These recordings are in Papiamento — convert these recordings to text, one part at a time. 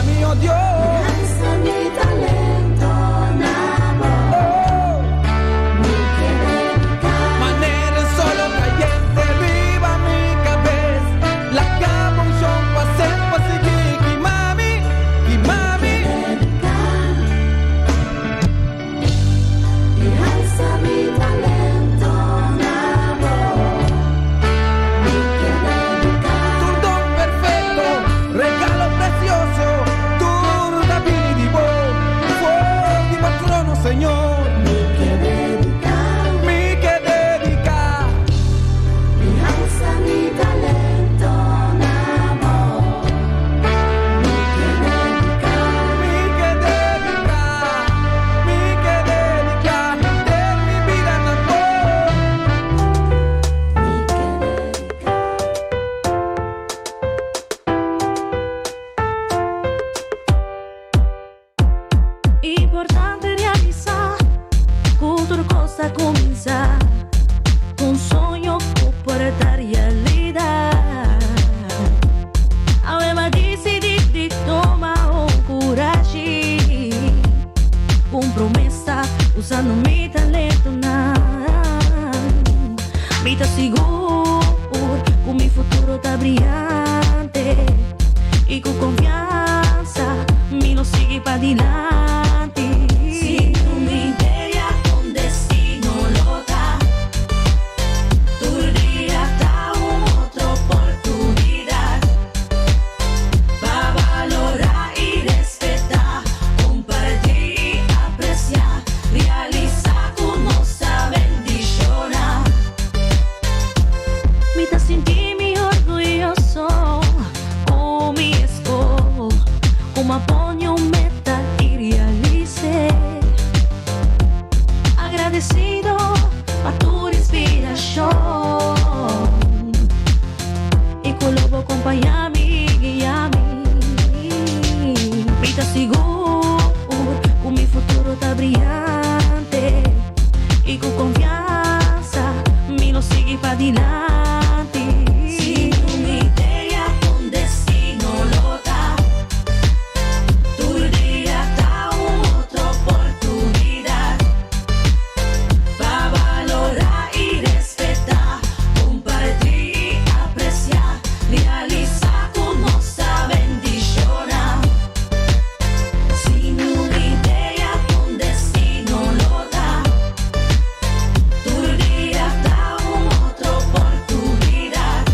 mi, oh Dios. Alsa mi talento na bo. Oh, Mi ke dediká. Manera solo kayente riba mi kabes. Laga bo unshon pa semper sigui kima mi, kima mi. Dediká. I alsa mi talento na bo. Mi ke dediká. Tur don perfekto, regalo presioso, tur ta bini di bo, for di bo trono, Señor. Mi ke dediká. Mi ke dediká. I alsa mi talento na bo. Mi ke dediká. Mi ke dediká, mi ke dediká, den mi bida na bo. Mi ke dediká. Importante realisá ku tur kos ta kuminsá ku un soño ku por ta realidat. Awe m'a disidí di tuma un kurashi, un promesa usando mi talentonan. Mi ta sigur ku mi futuro ta briante i ku konfiansa mi lo sigui padilanti. Sin un idea, un destino lo ta. Tur dia ta un otro oportunidat. Pa balorá i respetá, kompartí i apresiá, realisá ku nos ta bendishoná. Mi ta sinti mi orguyoso ku mi eskoho, ku m'a pone un meta i realis'é. Agradesido pa tur inspirashon i ku lo bo kompañá mi, guia mi. Mi ta sigur ku mi futuro ta briante i ku konfiansa mi lo sigui padilanti. Sin un idea, un destino lo ta. Tur dia ta un otro oportunidat. Pa balorá i respetá, kompartí i apresiá, realisá ku nos ta bendishoná. Sin un idea, un destino lo ta. Tur dia ta un otro oportunidat.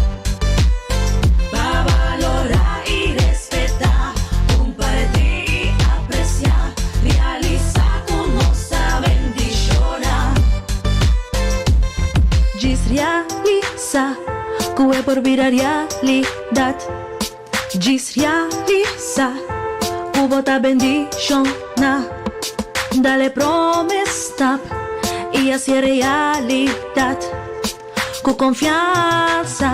Pa balorá i respetá, kompartí i apresiá, realisá ku nos ta bendishoná. Djis realisá ku e por bira realidat. Djis realisá ku bo ta bendishoná. Dal e promé stap i hasié realidat. Ku konfiansa,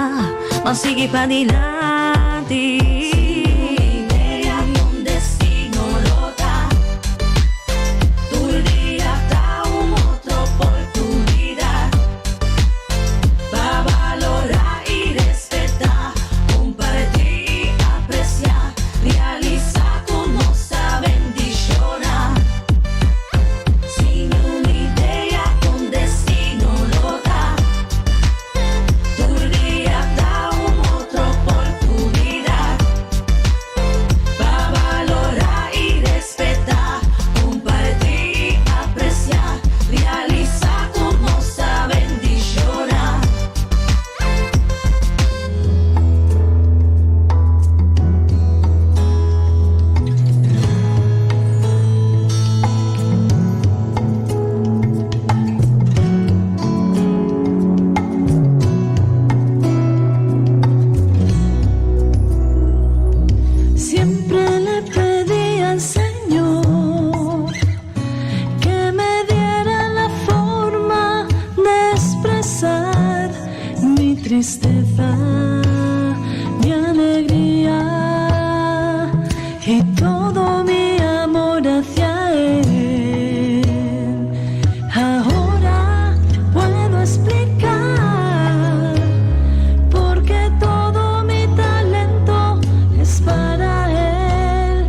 ban sigui padilanti. Sin un idea, un destino lo ta. Tur dia ta un otro oportunidat. Pa balorá i respetá, kompartí i apresiá, realisá ku nos ta bendishoná. Sin un idea, un destino lo ta. Tur dia ta un otro oportunidat. Pa balorá i respetá, kompartí i apresiá, realisá ku nos ta bendishoná. Siempre le pedí al Señor que me diera la forma de expresar mi tristeza, mi alegría y todo mi amor hacia Él. Ahora puedo explicar por qué todo mi talento es para Él.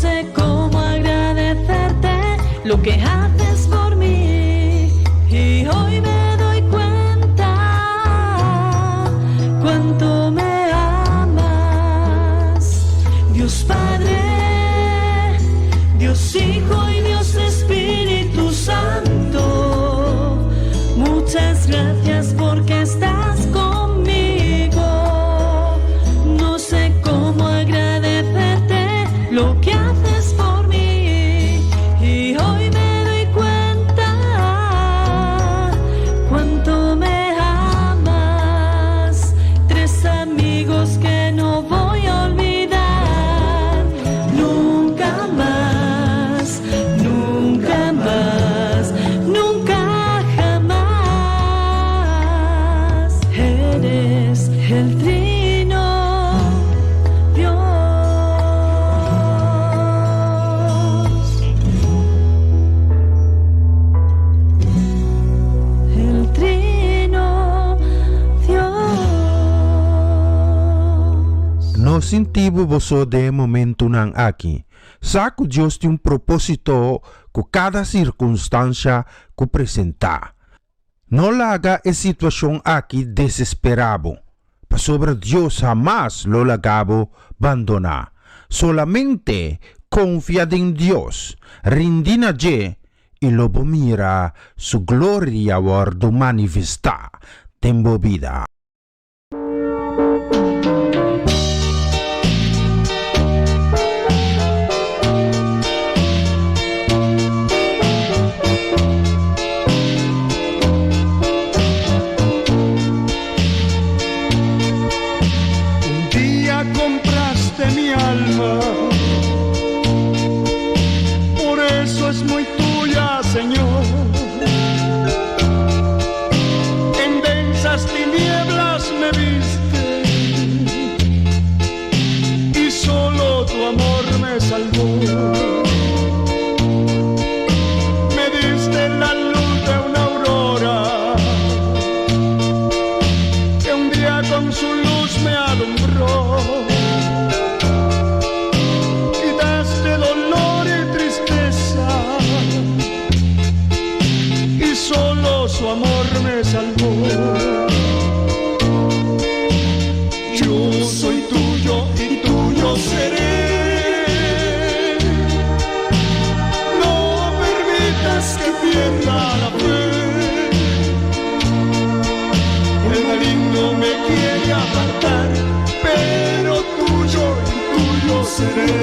sé cómo agradecerte lo que haces por mí. Y hoy me doy cuenta cuánto me amas. Dios Padre, Dios Hijo y Dios Espíritu Santo. Muchas gracias porque estás conmigo. No sé cómo agradecerte lo que haces por mí. Y hoy me doy cuenta cuánto me amas. Tres amigos que no voy a olvidar nunca más, nunca más, nunca jamás. Eres el trino Dios. El trino Dios. No sinti bo bo so den e momentunan aki. Sa ku Dios tin un propósito ku kada sirkunstansha ku presentá. No laga e situashon aki desesperá bo, pasobra Dios hamas lo laga bo bandoná. Solamente konfia den Dios, rindi na dje, i lo bo mira su gloria wòrdu manifestá den bo bida. Un dia compraste mi alma, por eso es muy tuya, Señor. En densas tinieblas me viste y solo tu amor me salvó. Me diste la luz de una aurora que un día con su luz me alumbró. Quitaste dolor y tristeza y solo su amor me salvó. Yo soy tuyo y tuyo seré. No permitas que pierda la fe. El maligno me quiere apartar, pero tuyo y tuyo seré.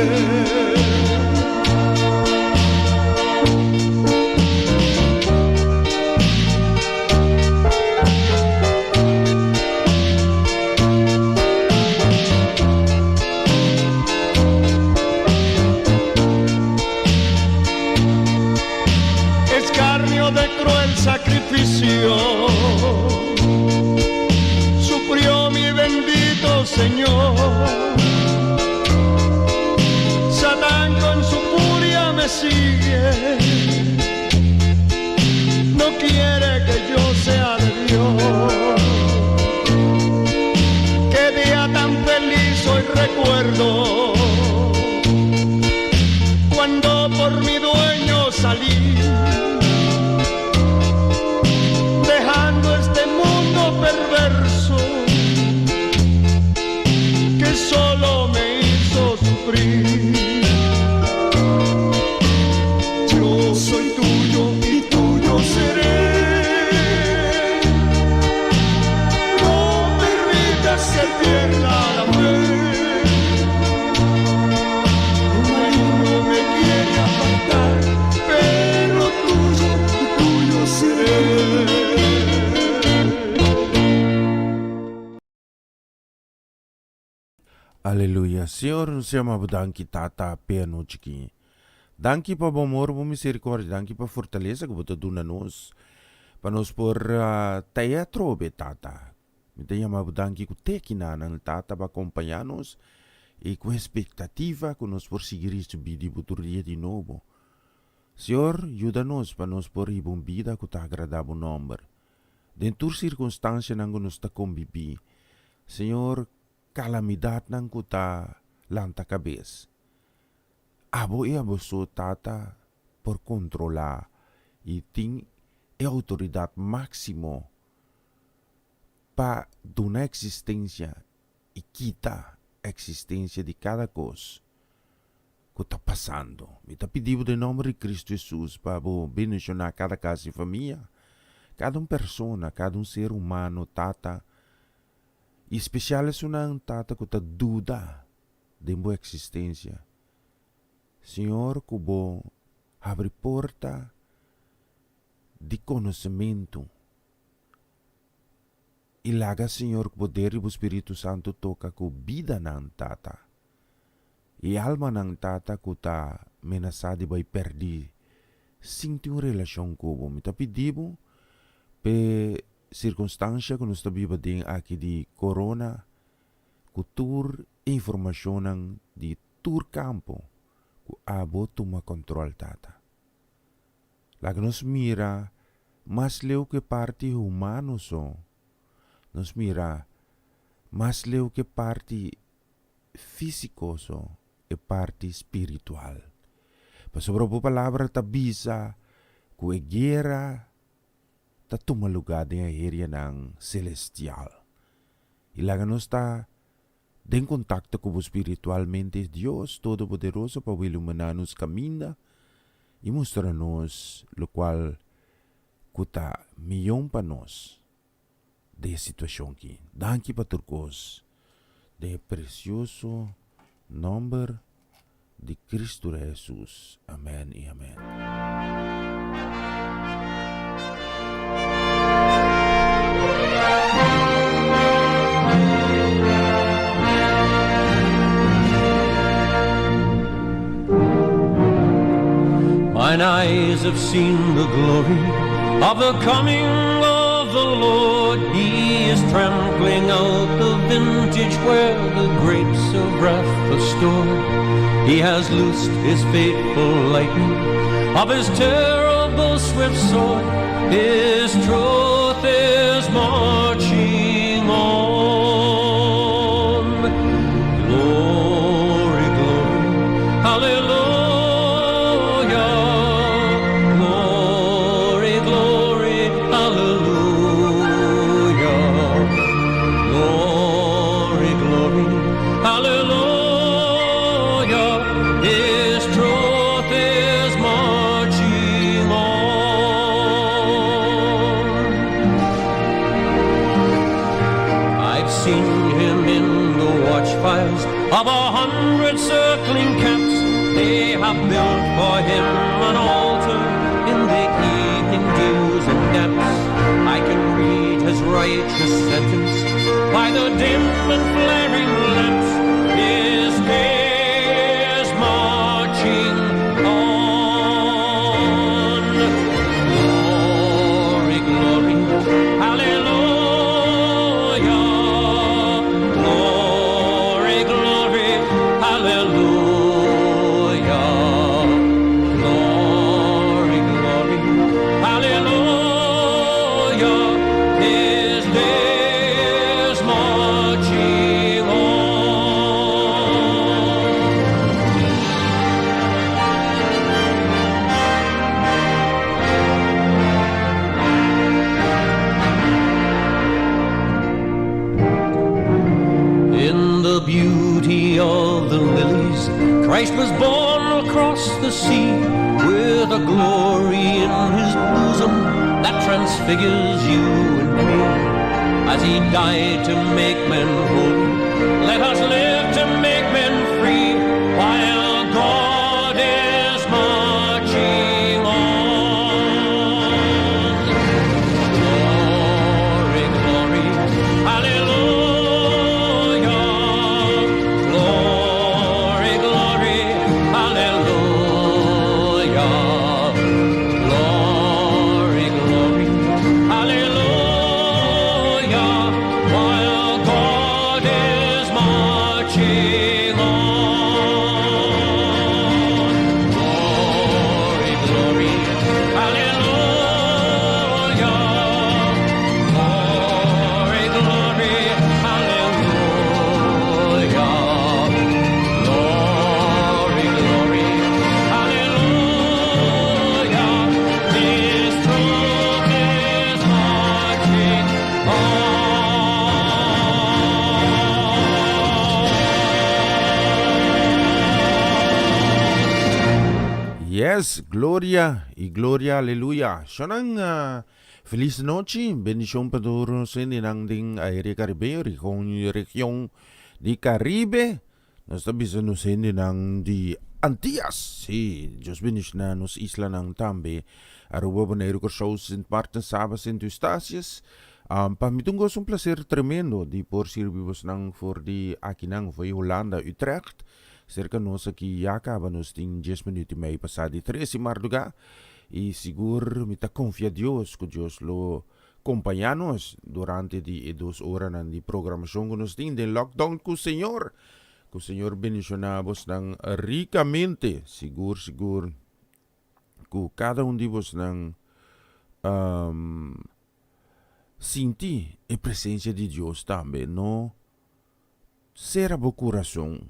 Escarnio de cruel sacrificio sufrió mi bendito Señor. Satán con su furia me sigue, no quiere que yo sea de Dios. Qué día tan feliz hoy recuerdo, cuando por mi dueño salí, dejando este mundo perverso que solo me hizo sufrir. Yo soy tuyo y tuyo seré. No permitas que pierda la fe. Un maligno me quiere apartar, pero tuyo y tuyo seré. Aleluya. Señor, nos yama bo danki, Tata, p'e anochi aki. Danki pa bo amor, bo misericordia, danki pa fortalesa ku bo ta duna nos, pa nos por ta e atrobe, Tata. Mi ta yama bo danki ku te kinanan, Tata, pa acompaña nos i ku expectativa ku nos por sigui ricibi di bo tur dia di nobo. Señor, yuda nos pa nos por hiba un bida ku ta agrada bo nomber. Den tur circunstancianan ku nos ta conbibi, Señor, calamidadnan ku ta lanta cabes. Abo i abo so Tata por kontrolá i tin e outoridat máksimo pa duna eksistensia i kita eksistensia di kada kos ku ta pasando. Mi ta pidi bo den nòmber di Kristu Hesus pa bo bendishoná kada kas i famia, kada un persona, kada un ser humano, Tata, i spesial esunnan, Tata, ku ta duda den bo eksistensia. Señor, ku bo habri porta di konosementu i laga, Señor, ku poder di bo Spiritu Santu toka ku bidanan, Tata, i almanan, Tata, ku ta menasá di bai pèrdí sin tin un relashon ku bo. Mi ta pidi bo p'e sirkunstansha ku nos ta biba den aki di korona, ku tur e informashonnan di tur kampo ku abo tuma kòntròl, Tata. Laga nos mira mas leu ku e parti humano so. Nos mira mas leu ku e parti físiko so, e parti spiritual. Pasobra bo Palabra ta bisa ku e guera ta tuma lugá den e herianan selestial. I laga nos ta Den kontakto ku bo spiritualmente Dios Todopoderoso pa bo iluminá nos kaminda i mustra nos lokual ku ta miyon pa nos den e situashon aki. Danki pa tur kos den e presioso nòmber di Cristo Rei Hesus. Amèn i amèn. Mine eyes have seen the glory of the coming of the Lord. He is trampling out the vintage where the grapes of wrath are stored. He has loosed his fateful lightning of his terrible swift sword. His truth is marching on. Glory, glory, hallelujah. Glory, glory, hallelujah. Glory, glory, hallelujah. His truth is marching on. I've seen him in the watchfires of 100 circling camps. They have built for him an altar in the evening dews and damps. I can read his righteous sentence by the dim and flaring lamps. His day is marching on. Glory, glory, hallelujah. Glory, glory, hallelujah. Glory, glory, hallelujah. His day is marching on. In the beauty of the lilies, Christ was born across the sea with a glory in his bosom that transfigures you and me. As he died to make men holy, let us live to make men free while God is marching on. Glory, glory, hallelujah. Glory, glory, hallelujah. Glory, glory, hallelujah. While God is marching. Yes, gloria y gloria, aleluya. Shonan, feliz nochi, bendicion pa tur nos hendenan den Aire Caribeño, region, region di Caribe. Nos ta bisa nos hendenan di Antillas, sí, Dios bendiciona nos islanan tambe, Aruba, Boneiru, Kòrsou, Sint Maarten, Saba, Sint Eustatius. Pa mi ta un goso, un placer tremendo di por sirbi bosnan for di akinan, for di Hulanda, Utrecht. Serka nos aki ya kaba nos tin dies minuut i mei pasá di tres di mardugá i sigur mi ta konfia Dios ku Dios lo kompañá nos durante di e dos oranan di programashon ku nos tin den lockdown ku Señor. Ku Señor bendishoná bosnan rikamente, sigur sigur ku kada un di bosnan sinti e presensia di Dios tambe, no Sera bo kurason,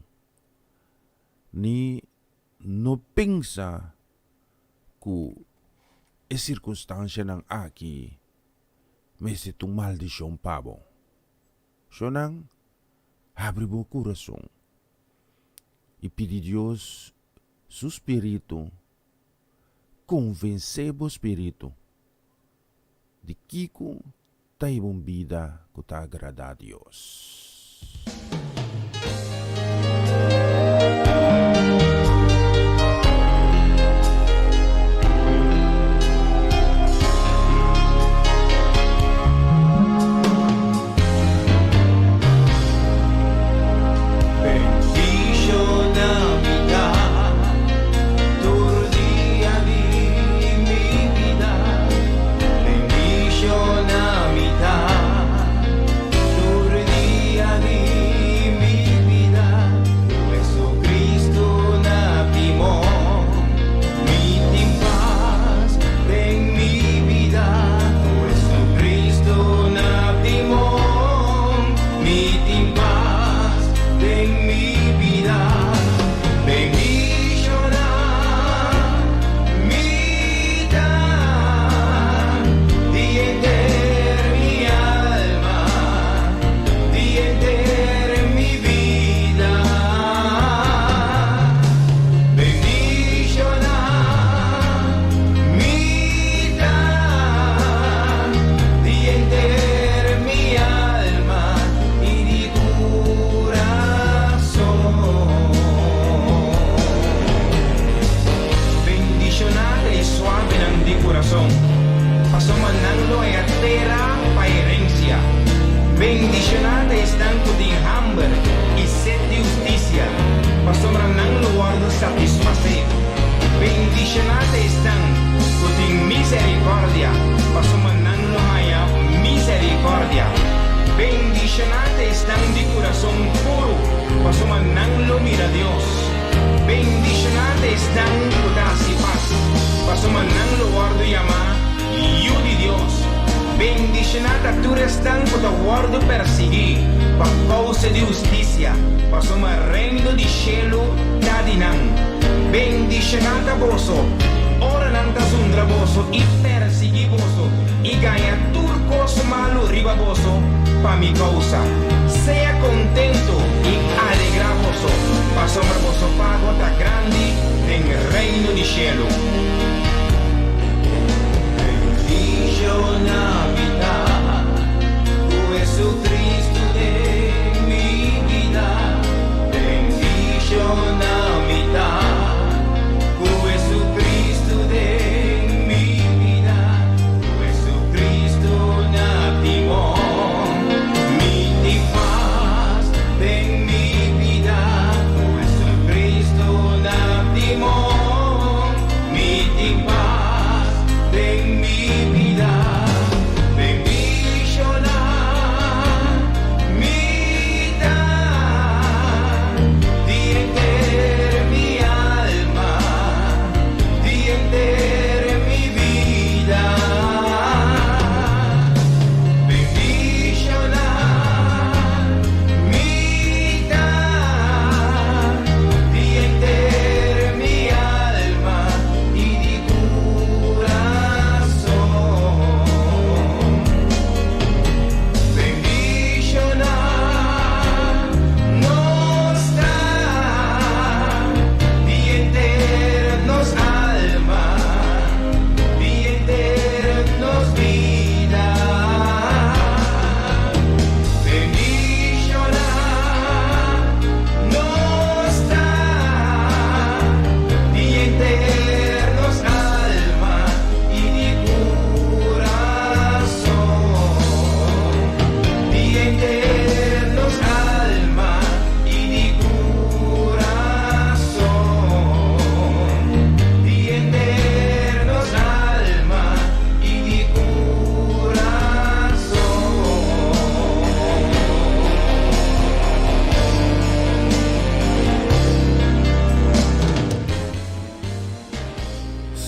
ni no pensa ku e sirkunstansianan aki mester ta un maldishon pa bo. Shonnan, habri bo kurason i pidi Dios su spiritu konvensé bo spiritu di kiko Ta hiba un bida ku ta agradá Dios.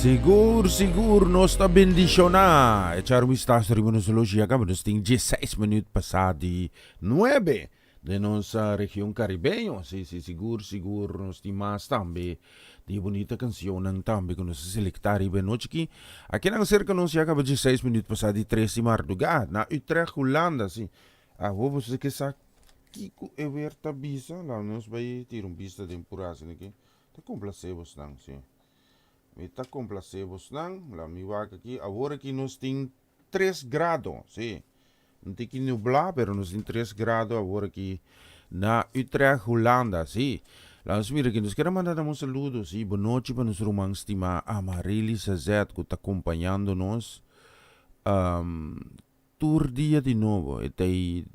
Sigur, sigur, nos ta bendishoná. Echar un vistazo riba nos horloge ya caba nos tin dieseis minuut pasá di nuebe den nos region caribeño. Si, si, sigur, sigur, nos tin mas tambe di e bunita cancionnan tambe cu nos a selecta riba e nochi aki. Akinan cerca nos ya caba dieseis minuut pasá di tres di mardugá na Utrecht, Hulanda. Si, awo boso ke sa kico e weer ta bisa? Laga nos bay tira un bista den pura asina aki. Ta complacé bosnan, si. Mi ta complacé bosnan. La mi wak aki. Awor aki nos tin tres grado, si. Un tiki nublá, pero nos tin tres grado awor aki na Utrecht, Hulanda, si. La nos mira aki. Nos kier a manda nan un saludo, si. Bon nochi pa nos ruman stimá Amarilis Azet ku ta kompañando nos tur dia di nobo. E ta ei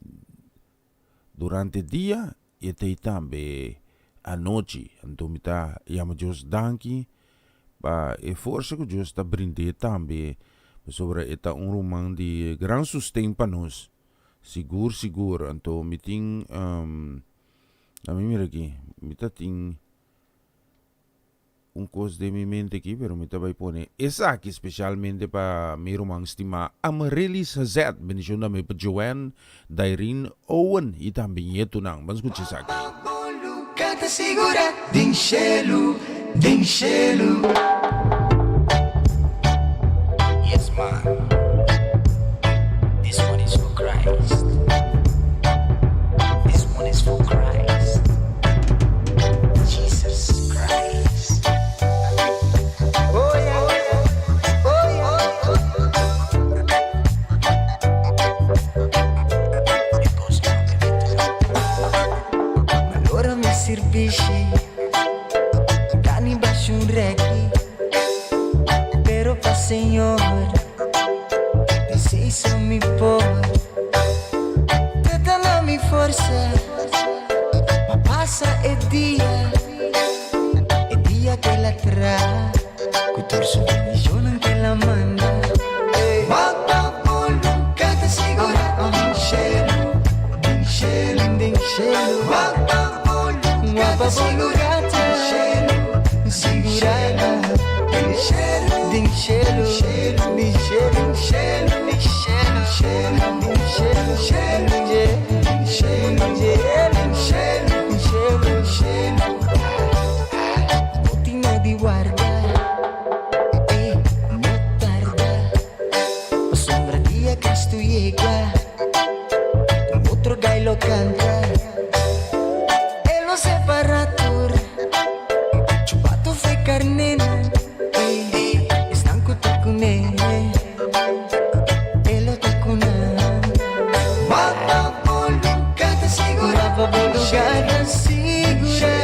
durante dia i e ta ei tambe anochi. Anto mi ta yama Dios danki pa e forsa ku Dios ta brind'é tambe, pasobra e ta un ruman di gran sosten pa nos. Sigur sigur. Anto mi tin, lami mira aki, mi ta tin. Un kos den mi mente aki, pero mi ta bai pone esaki specialmente pa mi ruman stima Amaryllis Hazet. Bendicion tambe pa Joanne, Dairine, Owen y tambe ñetonan. Ban scucha esaki. Den shelu, den shelu. Yes man, this one is for Christ, this one is for Christ, Jesus Christ. Oh yeah, oh yeah. It goes down the middle. Malora mi sirbishi, Dani basha un reki. Pero pa Señor Esey so mi por Te ta na mi forsa Pa pasa e dia E dia ke la tra Ku tur su bendicionnan ke la manda Wak pa bo luga ta sigura Den shelu Den shelu Den shelu Wak pa bo luga ta sigura Den shelu Sigura Den shelu Den shelu Den shelu Den shelu Den shelu shelu Den shelu Den shelu shelu shelu Bo tin no di warda E no tarda Pasobra dia Cristo yega Un otro gai lo canta E lo separa tur Chubato fe carnena Ey, esnan cu ta cune E lo ta cu nan Wak pa bo lugar ta sigura Wak pa bo lugar ta sigura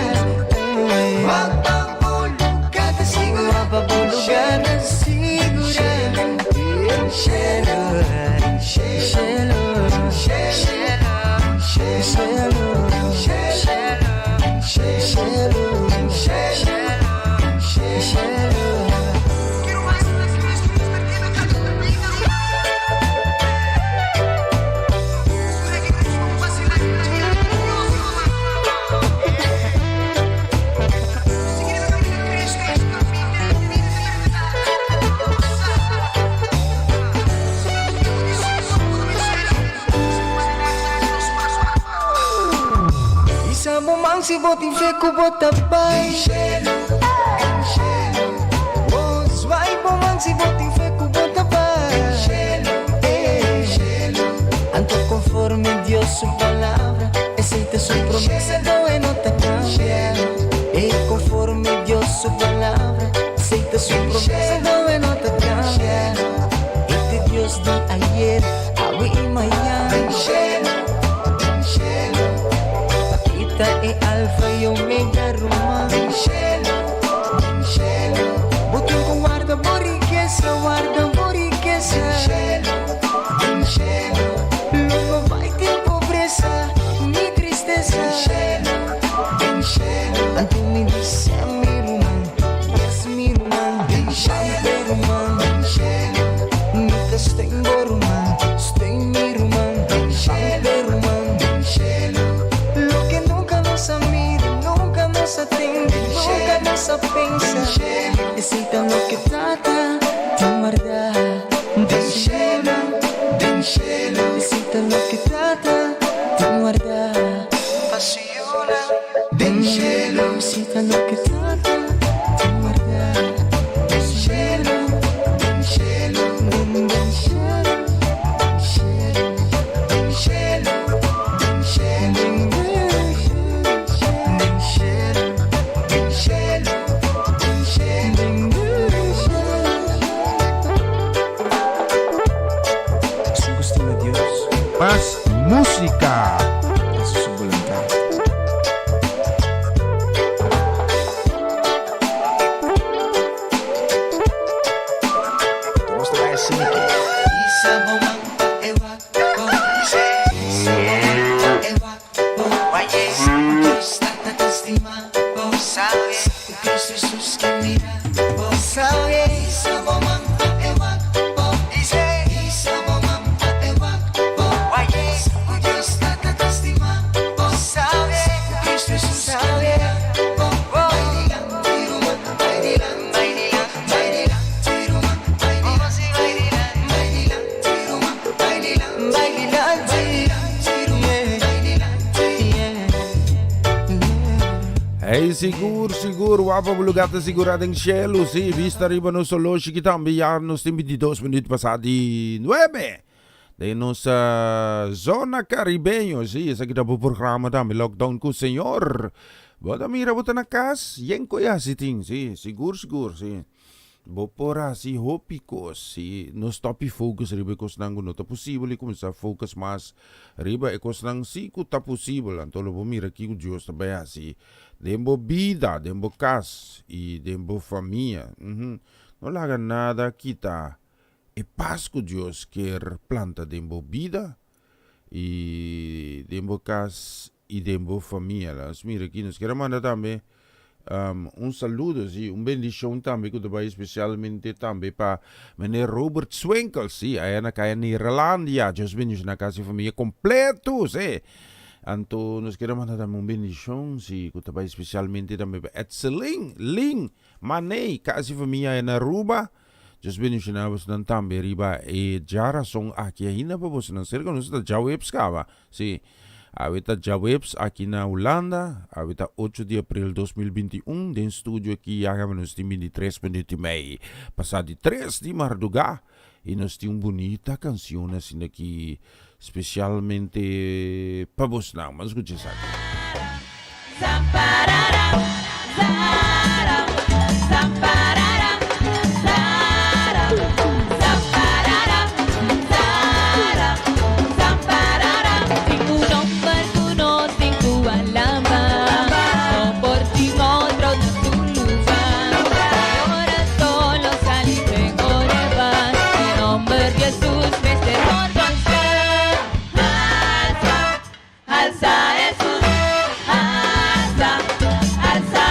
Wak pa bo lugar ta sigura Wak pa bo lugar ta sigura Shelo, shelo, shelo, shelo, shelo. Bisa bo man si bo tin fe ku bo ta bai. Oh, zwaai bo man si bo tin fe ku bo ta bai. Anto conforme Dios su palabra, esei ta su promesa, no e no ta cambia. Ey, conforme Dios su palabra, esei ta su promesa, no e no ta cambia. E ta Dios di ayer, awe y mañana. E ta e Alfa y Omega, ruman. Bo tin cu warda bo rikesa, warda bo rikesa. Lo no bai tin pobresa ni tristesa. Anto mi bisa mi ruman, yes mi ruman. Hisa bo man pa e wak bo. Hisa bo man pa e wak bo. Sa ku Dios Tata ta stima bo. Sa ku Cristo Jesus ke mira bo. Hisa bo man pa e wak bo. Hisa bo man pa e wak bo. Sa ku Dios Tata ta stima bo. Sa ku Cristo Jesus ke mira bo. Bai dilanti ruman, bai dilanti, bai dilanti ruman, bai dilanti, bai dilanti ruman, bai dilanti, bai dilanti, ruman, bai dilanti, yeah. Hey, sigur, sigur, wak pa bo lugá ta sigurá den shelu, sí, bista riba nos oloshi ki tambe ya nos tin 22 minuut pasá di nuebe. Den nos zona caribeño, sí, esaki ta bo programa tambe, Lockdown cu Señor. Bo ta mira bo ta na cas, yen cu e haci tin, sí, sigur, sigur, sí. Bo por haci hopi cos, sí, no stop y focus riba e cosnan cu no ta posibel y cuminsa focus mas riba e cosnan sí cu ta posibel. Anto lo bo mira kico Dios ta bay haci den bo bida, den bo cas y den bo famia. No laga nada kita e pas ku Dios kier planta den bo bida i den bo kas i den bo famia. Nos mira aki, nos kier a manda tambe un saludo, si, un bendishon tambe ku ta bai spesialmente tambe pa meneer Robert Swinkels, si, aya na kaya Neerlandia. Dios bendishona kas i famia kompleto, si. Anto nos kier a manda tambe un bendishon, si, ku ta bai spesialmente tambe pa Edselin, Lin, Maney, kas i famia aya na Aruba. Dios bendiciona bosonan tambe riba e djarason aki ainda pa bosonan serka nos ta djaweps kaba si awe ta djaweps aki na Hulanda awe ta ocho di april 2021 den studio aki ya kaba nos tin 23 minuut y mei pasa di tres di marduga y nos tin un bunita cancion asina aki specialmente pa bosnan ban scucha esaki. Alsa Jesus, alsa, alsa.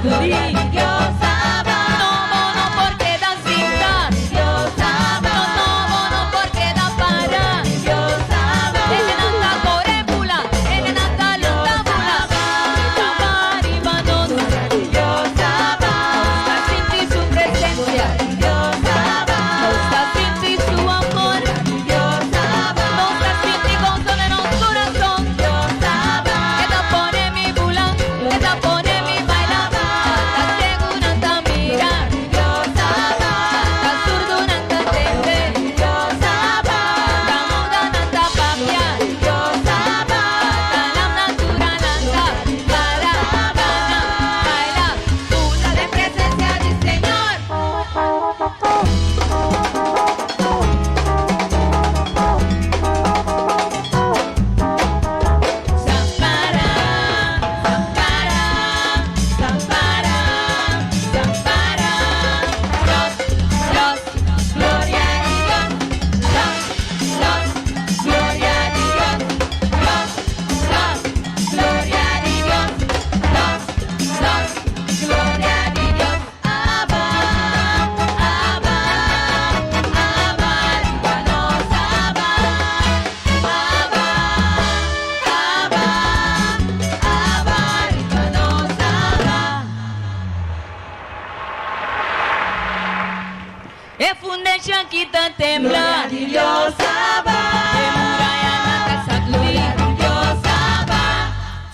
sacudí. No, bo no por keda sinta. No, no, bo no por keda para. Hendenan ta core bula, hendenan ta lanta bula. Ta pariba nos. Nos ta sinti su presencia. Nos ta sinti su amor. Nos ta sinti gozo den nos curason. E ta pone mi bula, e ta pone mi baila. Ata ciegunan ta mira, ata surdunan ta tende, ata mudanan ta papia, ata lamnan tur a lanta, para, cana, baila, bula den presencia di Señor. Zampara, zampara, zampara, zampara. Dios, Dios, gloria a Dios. Dios, Dios, gloria a Dios. Dios, Dios, gloria a Dios. Dios, Dios, gloria a Dios. Abba, Abba, Abba, riba nos Abba. Abba, Abba, Abba, riba nos Abba. E fundeshi aki ta tembla. Dios Abba. E murayanan ta sacudí. Dios Abba.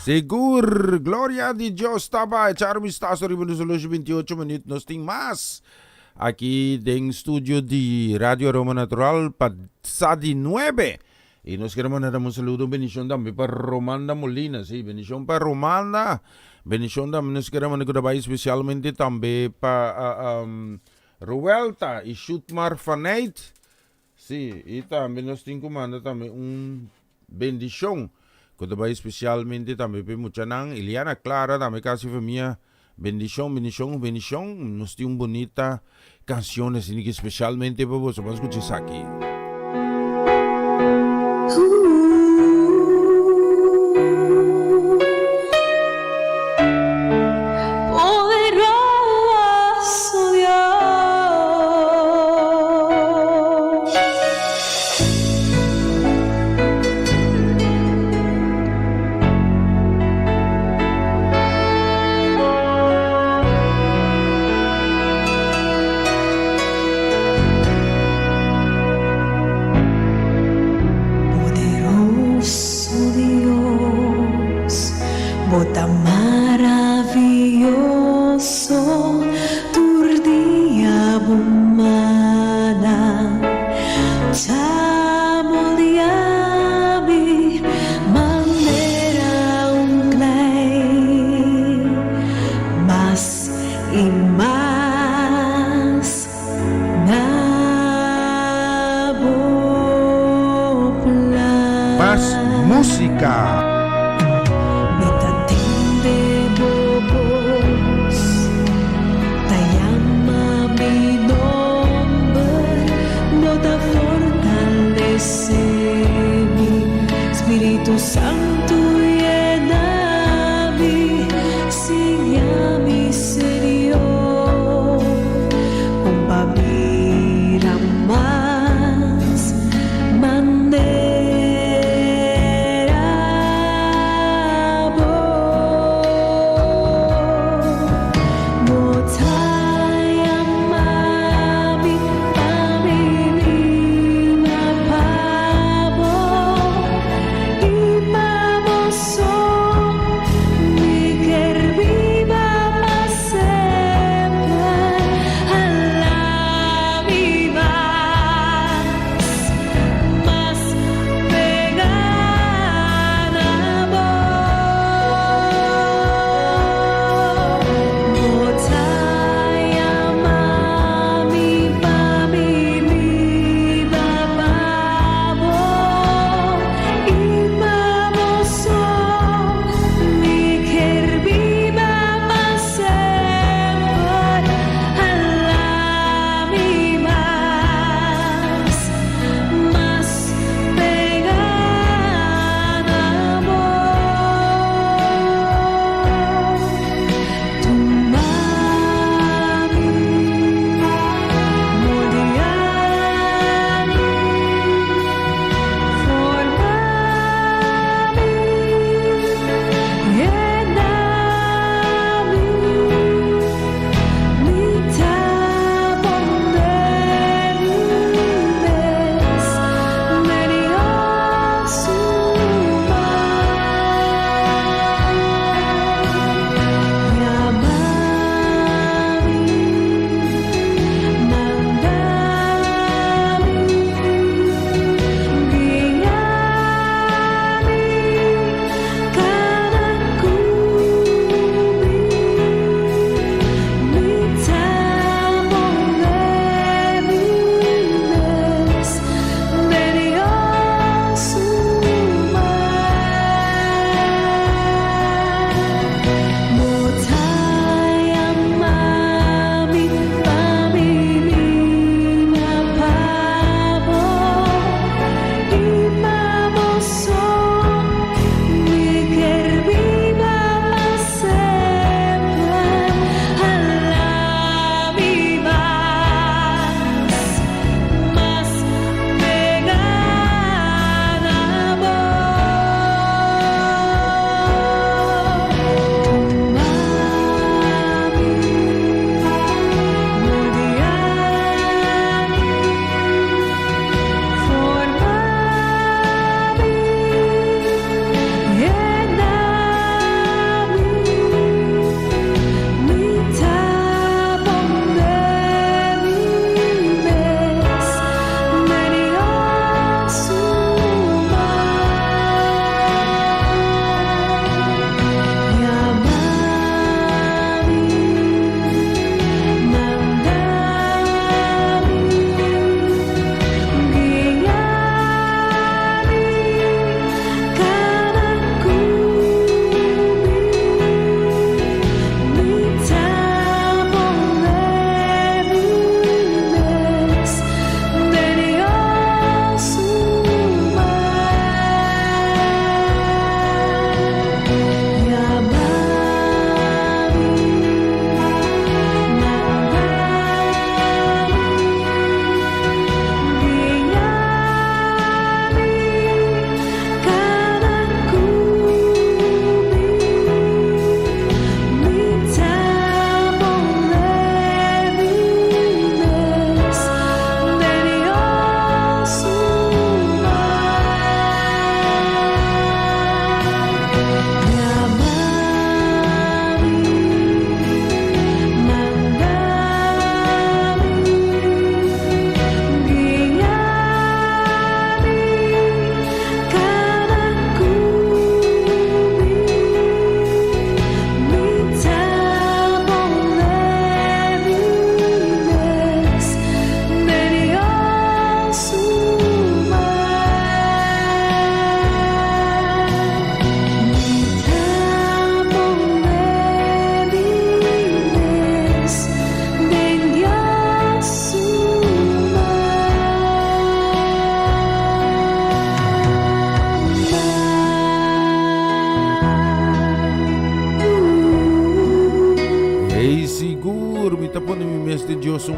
Sigur, gloria di Dios taba. Echar un vistazo riba nos horloge 28 minuut. Nos tin mas aki den studio di Radio Aroma Natural pa sa di 9. Y nos quiere mandar un saludo, un bendición tambe pa Romanda Molina. Sí, bendición pa Romanda. Bendición tambe nos quiere mandar que especialmente tambe pa Ruelta y Shutmar Faneit. Sí, y tambe nos tin cu manda tambe un bendicion cu ta bay especialmente tambe pa e muchanan. Iliana Clara tambe casi famia. Bendicion, bendicion, bendicion. Nos tin un bunita cancion asina ki especialmente pa boso. Ban scucha esaki. Poderoso Dios. Poderoso Dios, bo ta maraviyoso, tur dia bo mannan ta moldia mi manera un klei, mas y mas na bo plan. Mas música. Mi ta tende bo bos, ta yama mi nomber, bo ta fortalece mi, Spirito Santo yena mi, siña mi Señor, con pa bira mas manera.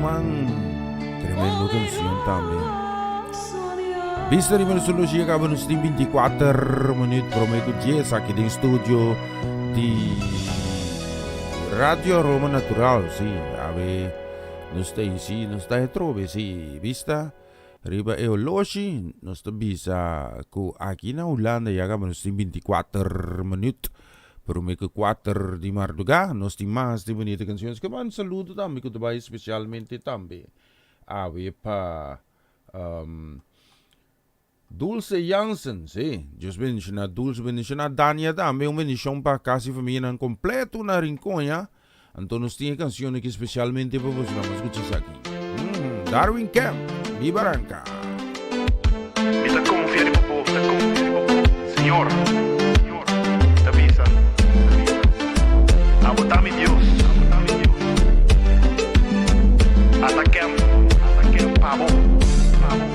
ruman. Tremendo canción tambe. Bista riba nos horloge caba nos tin 24 minuut prome cu 10 aki den studio di Radio Aroma Natural. Sí, awe nos ta sí, nos ta trobe, sí. Bista riba e horloge nos ta bisa cu aki na Hulanda ya caba nos tin 24 minuut Prome ku kuater di mardugá nos tin mas di bunita canciones. Ke manda saludo tambe ku ta bai especialmente tambe awe pa Dulce Jansen, si, Dios bendiciona Dulce, bendiciona Dania tambe, un bendicion pa casi famianan completo na Rincon ya. Anto nos tin e cancion aki especialmente pa boso, nos scucha esaki. Darwin Kemp, Mi Baranca. Mi ta confia riba bo, ta confia riba bo, Señor, Señor, mi ta bisa, mi ta bisa, Abo ta mi Dios, abo ta mi Dios. Ata Kemp, ata Kemp, pa bo, pa bo.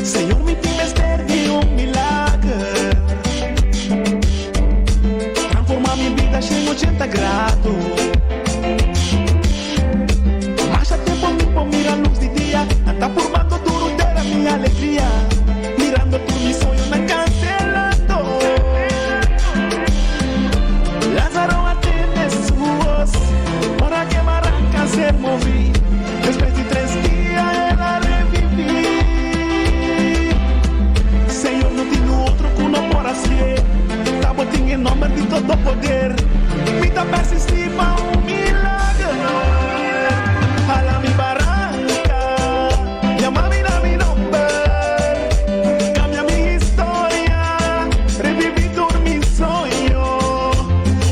Señor mi tin mester di un milager. Transforma mi bida 180 grado. Masha tempo mi por mira luz di dia. Anta formando duro dera mi alegria. Mirando tur mi soñonan cancelando. Lázaro a tende su voz. Ora cu baranca a ser movi. Despues di tres dia el a revivi. Señor no tin otro cu no por hacié. Ta bo tin e nomber di todo poder. Mi ta persisti pa un milagro. Hala mi baranca, yama mi na mi nomber. Cambia mi historia, revivi tur mi soño.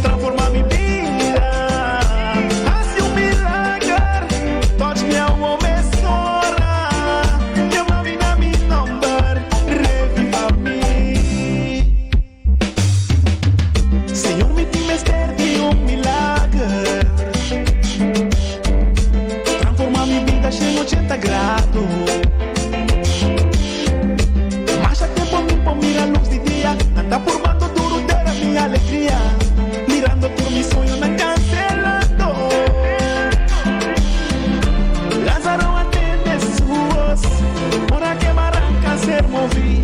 Transforma mi bida, haci un milager. Touch mi awo mesora, yama mi na mi nomber, reviva mi. Señor mi tin mester di un milager. Transforma mi bida 180 grado. Masha tempo mi por mira luz di dia. Anta formando duro dera mi alegria. Mirando tur mi soñonan cancelando. Lázaro a tende su voz. Ora cu baranca a ser movi.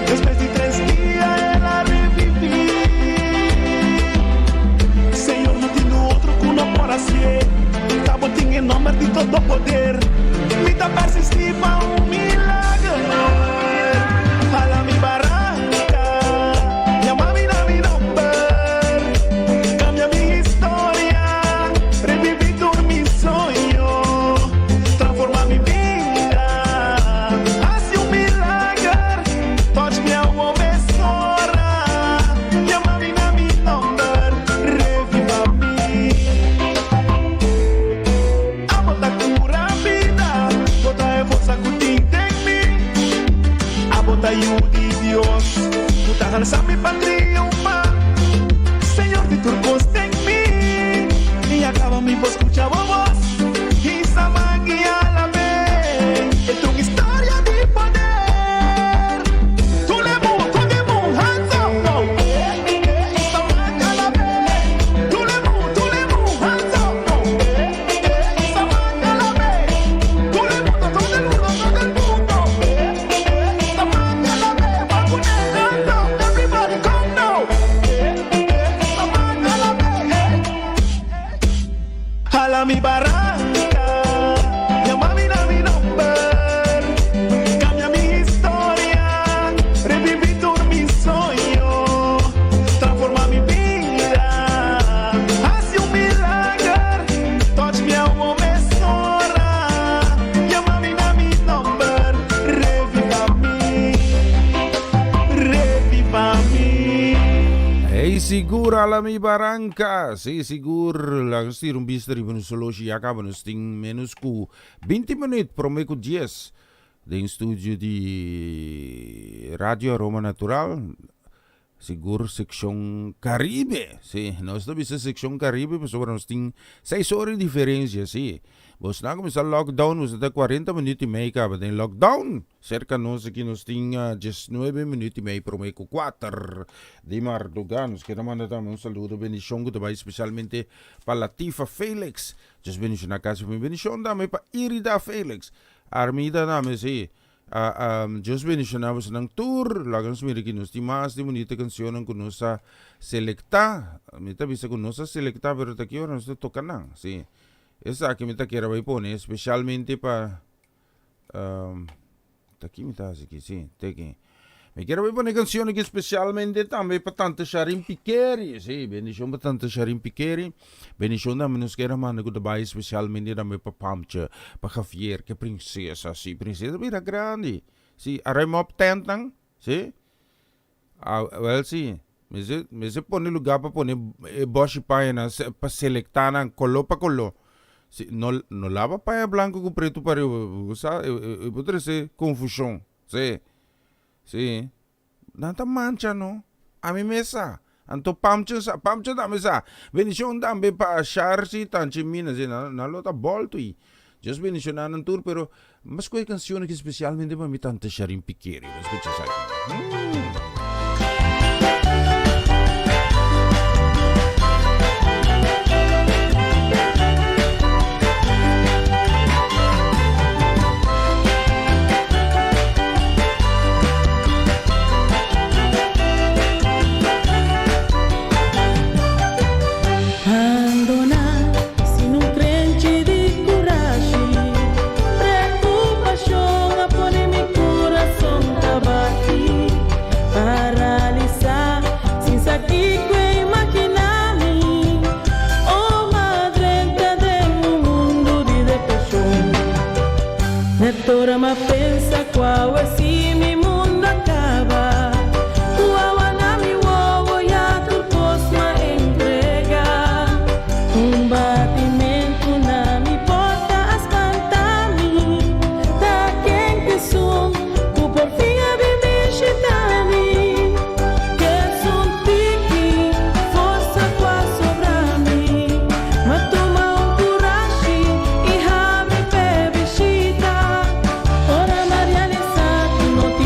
Despues di tres dia el a revivi. Señor no tin otro cu no por hacié. Ta bo tin e nomber di todo poder. Mi ta persisti pa un milager. Hala mi baranca, yama mi na mi nomber. Cambia mi historia, revivi tur mi soño. Transforma mi bida, haci un milager. Touch mi awo mesora, yama mi na mi nomber, reviva mi. Abo ta cura bida, bo ta e forsa cu tin den mi. Abo ta yiu di Dios, cu ta halsa mi pa triunfa. Señor di tur cos den mi, y a caba mi por scucha bo voz. Hisa man y alabe, e ta un historia di poder. Tur e mundo, tur e mundo, hands up now. Eh, eh, hisa man alabe. Tur e mundo, tur e mundo, hands up now. Eh, eh, hisa man alabe. Tur e mundo, tur e mundo, tur e mundo. Eh, eh, hisa man alabe. Hands up, everybody come now. Eh, eh, hisa man alabe. Eh. Hala mi baranca, yama mi na mi nomber. Cambia mi historia, revivi tur mi soño. Transforma mi bida, haci un milager. Touch mi awo mesora, yama mi na mi nomber. Reviva mi, reviva mi. Hey, sigur hala mi baranca. Si, sigur. Laga tira un bista riba nos horloge. Ya caba nos tin menos cu 20 minuut prome cu 10. Den studio di Radio Aroma Natural. Sigur sekshon Karibe, si, nos ta bisa sekshon Karibe pasobra nos tin seis ora di diferensia, si. Bosnan a kuminsá lockdown, boso ta kuarenta minüt i mei kaba den lockdown. Serka nos aki nos tin diesnuebe minüt i mei promé ku kuater di mardugá. Nos kier a manda tambe un saludo bendishon ku ta bai spesialmente pa Latifa Felix. Dios bendishoná kasi mi bendishon tambe pa Irida Felix. Armida tambe, si. Dios bendiciona bosonan tur. Laga nos mira aki nos tin mas di bunita cancionnan cu nos a selecta. Mi ta bisa cu nos a selecta pero ta ki ora nos ta toca nan. Si. Esaki mi ta kier a bay pone especialmente pa ta ki mi ta haci aki? Si, te aki. Mi kier a bay pone cancion aki especialmente tambe pa Tante Sharin Pikeri. Si, bendicion pa Tante Sharin Pikeri. Bendicion tambe nos kier a manda cu ta bay especialmente tambe pa Pamtje, pa Javier, ke princesa. Si, princesa bira grandi. Si, a ruim op tentnan. Si. A, wel si. Mester, mester pone lugar pa pone e boshi pañanan pa selecta nan colo pa colo. Si, no, no laba paña blanco cu preto pariba, bo sa, e por trece confusion. Sí, sí. Nan ta mancha no. Ami mes sa. Anto Pamchen sa. Pamchen tambe sa. Bendicion tambe pa Sharsi, Tanchi Mina. Sí, nan, nan lo ta bolto i. Dios bendiciona nan tur, pero mas cu e cancion aki specialmente pa mi tante Sharin Pikeri. Bo scucha esaki. Mm. Bandoná sin un krenchi di kurashi, Preokupashon a pone mi kurason ta bati, Paralisá sin sa kiko e imaginá mi, Oh madrenta den un mundu di depreshon. Net ora m'a pensa cu awe si mi mundo a caba, cu awa na mi wowo ya tur cos m'a entrega. Un batimento na mi porta a spanta mi, ta ken k'esun cu por fin a bin bishita mi? K'esun tiki forsa cu a sobra mi, m'a tuma un curashi y habri p'e bishita. Ora m'a realisá cu no tin.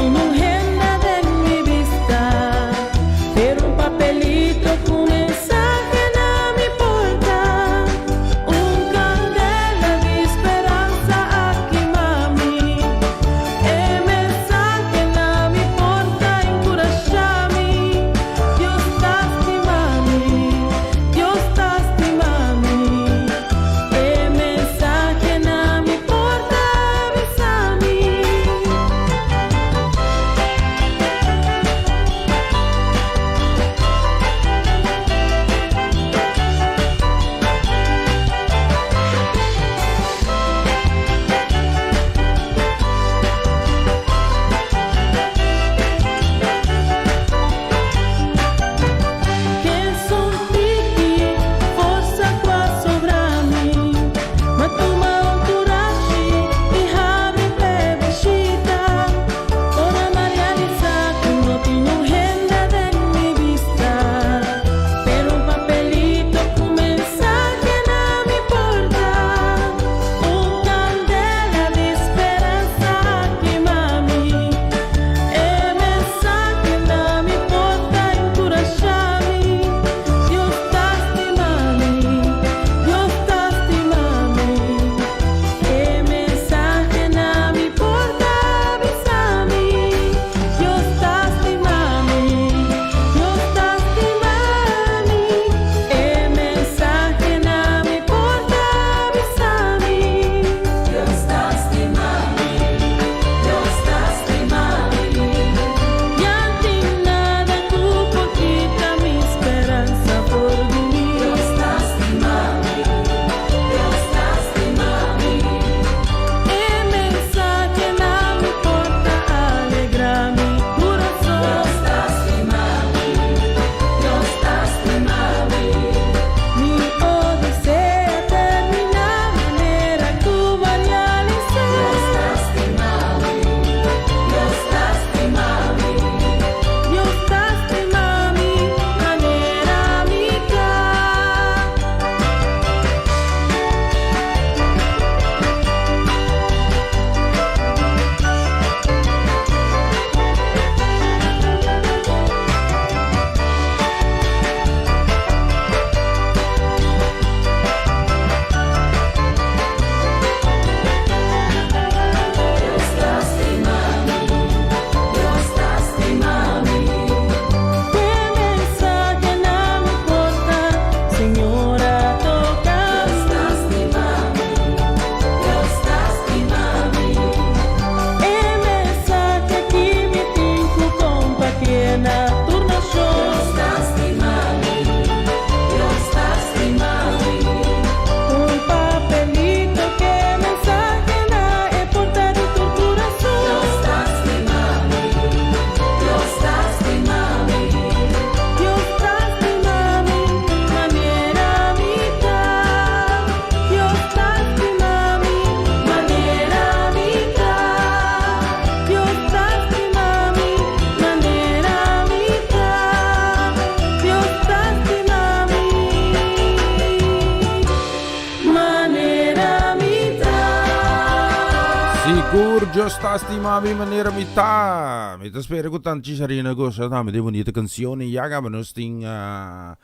Sigur Dios ta stima mi manera mi ta. Mi ta spera ku tanchi Sharina gosa tambe di bunita kanshon i ya kaba nos tin 13,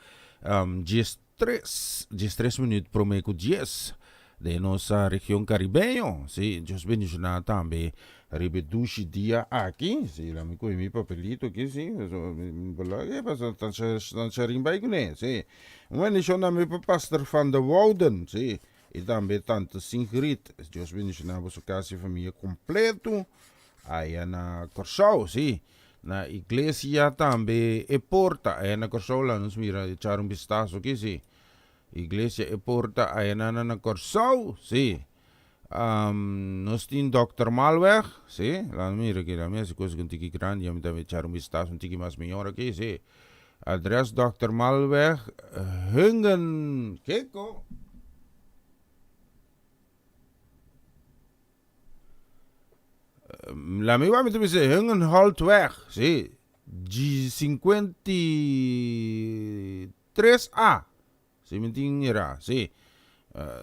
13 minuut prome ku 10 den nos region karibeño. Si, Dios bendishoná tambe riba e dushi dia aki. Si, laat mi kohe mi papelito aki, si. E pasa tan Sharin bai kuné, si. Un bendishon tambe pa Pastor Van der Wouden, si. I tambe Tante Singrid. Dios bendishoná boso kas i famia kompleto aya na Kòrsou, si. Na iglesia tambe e porta aya na Kòrsou la nos mira echar un bistaso aki si. Iglesia e porta aya na na Kòrsou si. Nos tin Dòkter Malweg si la nos mira aki la mi hasi kos ku un tiki grandi ya mi ta echar un bistaso un tiki mas mior aki si. Adres Dòkter Malweg Hungen kiko? La mi wak mi ta bisa Hungenholtweg, si, G53 A, si mi tin mira, si.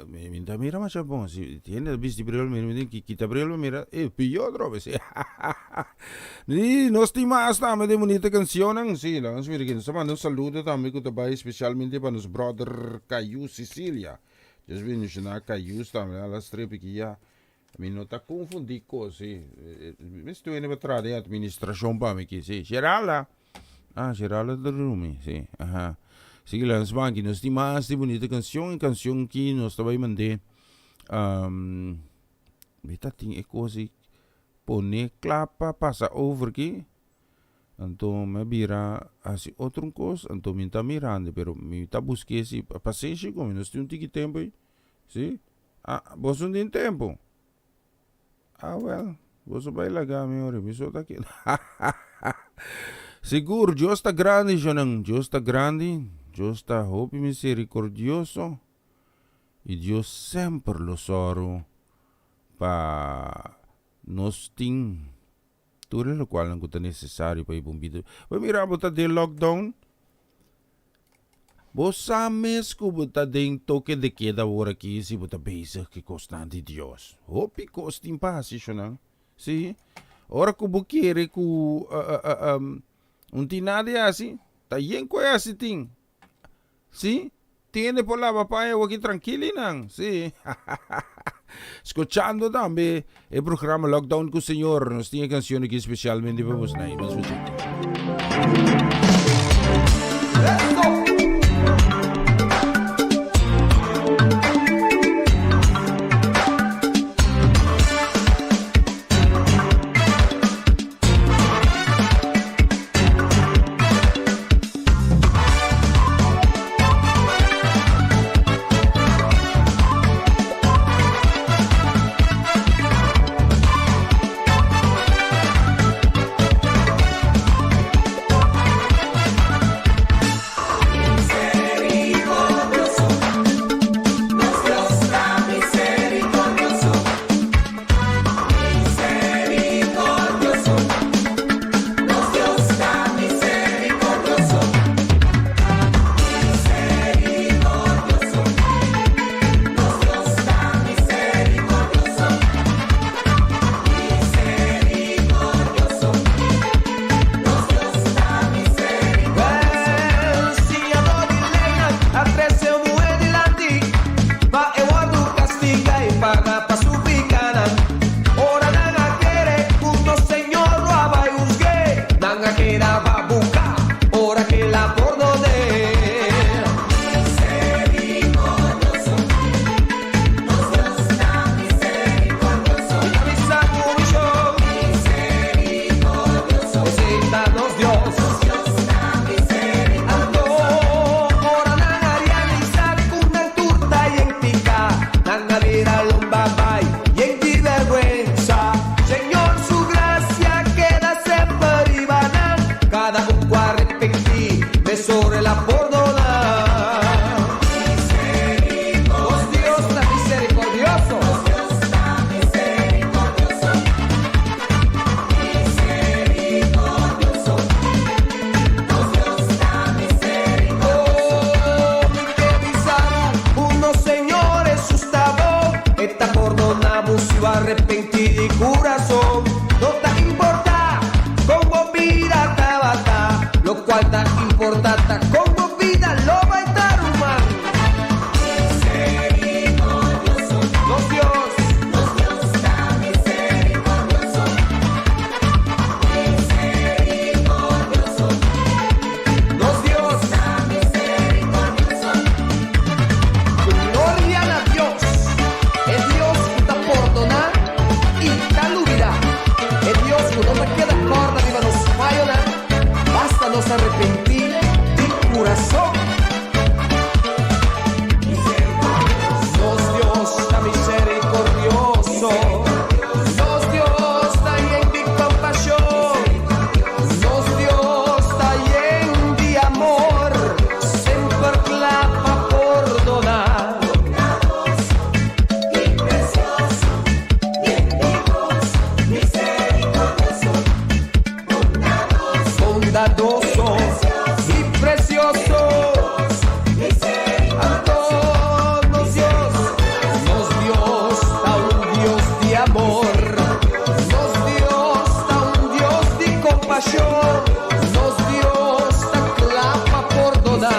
Mi ta mira masha bon, si hende ta bisti bril mi tin ki kita bril pa mira, e pió atrobe, si. I nos tin mas tambe den bunita cancionnan, si, laga nos mira aki, nos ta manda un saludo tambe ku ta bai spesialmente pa nos brother Cayus Cecilia. Dios bendiciona Cayus tambe, a la strepi ki ya. Mi no ta confundí cos, sí. Mi estoy pa traha den administracion pa mi ki, sí. Geralda. Ah, Geralda ta drumi, sí. Aha. Sí, la nos banki. Nos tin mas di bunita cancion. E cancion ki nos ta bai mand'é. Um, mi ta tin e cos di pone cla pa pasa over ki. Anto mi a bira hasi otro un cos. Anto mi ta mirando, pero mi ta busk'é si pasenshi cu mi. Nos tin un tiki tempo ei. Sí. Ah, boso no tin tempo? Ah, wel, boso bai laga mi ora, mi so ta keda. Sigur, Dios ta grandi, shonnan. Dios ta grandi, Dios ta hopi misericordioso i Dios semper lo sòru pa nos tin tur e lokualnan ku ta nesesario pa e bon bida. Bo mira, bo ta den lockdown, Bo sa mes ku bo ta den toke de keda awor aki si bo ta bezig ku e kosnan di Dios. Hopi kos tin pa hasi, shonnan. Sí. Ora ku bo kere ku un tin nada di hasi, ta yen ku e hasi tin. Sí. Tin hende por laba paña awor aki trankilinan. Sí. Skuchando tambe e programa Lockdown ku Señor. Nos tin e kanshon aki spesialmente pa bosnan. I nos skucha. arepentí di kurason. No ta importá kon bo bida tabata, lokual ta importá ta kon bo bida lo bai ta ruman. Nos Dios. Nos Dios. Gloria na Dios. E Dios ku ta pordoná i ta lubidá. E Dios ku no ta keda kòrda riba nos fayonan, basta nos arepentí di kurason. Nos Dios ta miserikordioso. Nos Dios ta yen di kompashon. Nos Dios ta yen di amor, semper kla pa pordoná. Bondadoso i presioso. Anto nos Dios, nos Dios ta un Dios di amor. Nos Dios ta un Dios di kompashon. Nos Dios ta kla pa pordoná.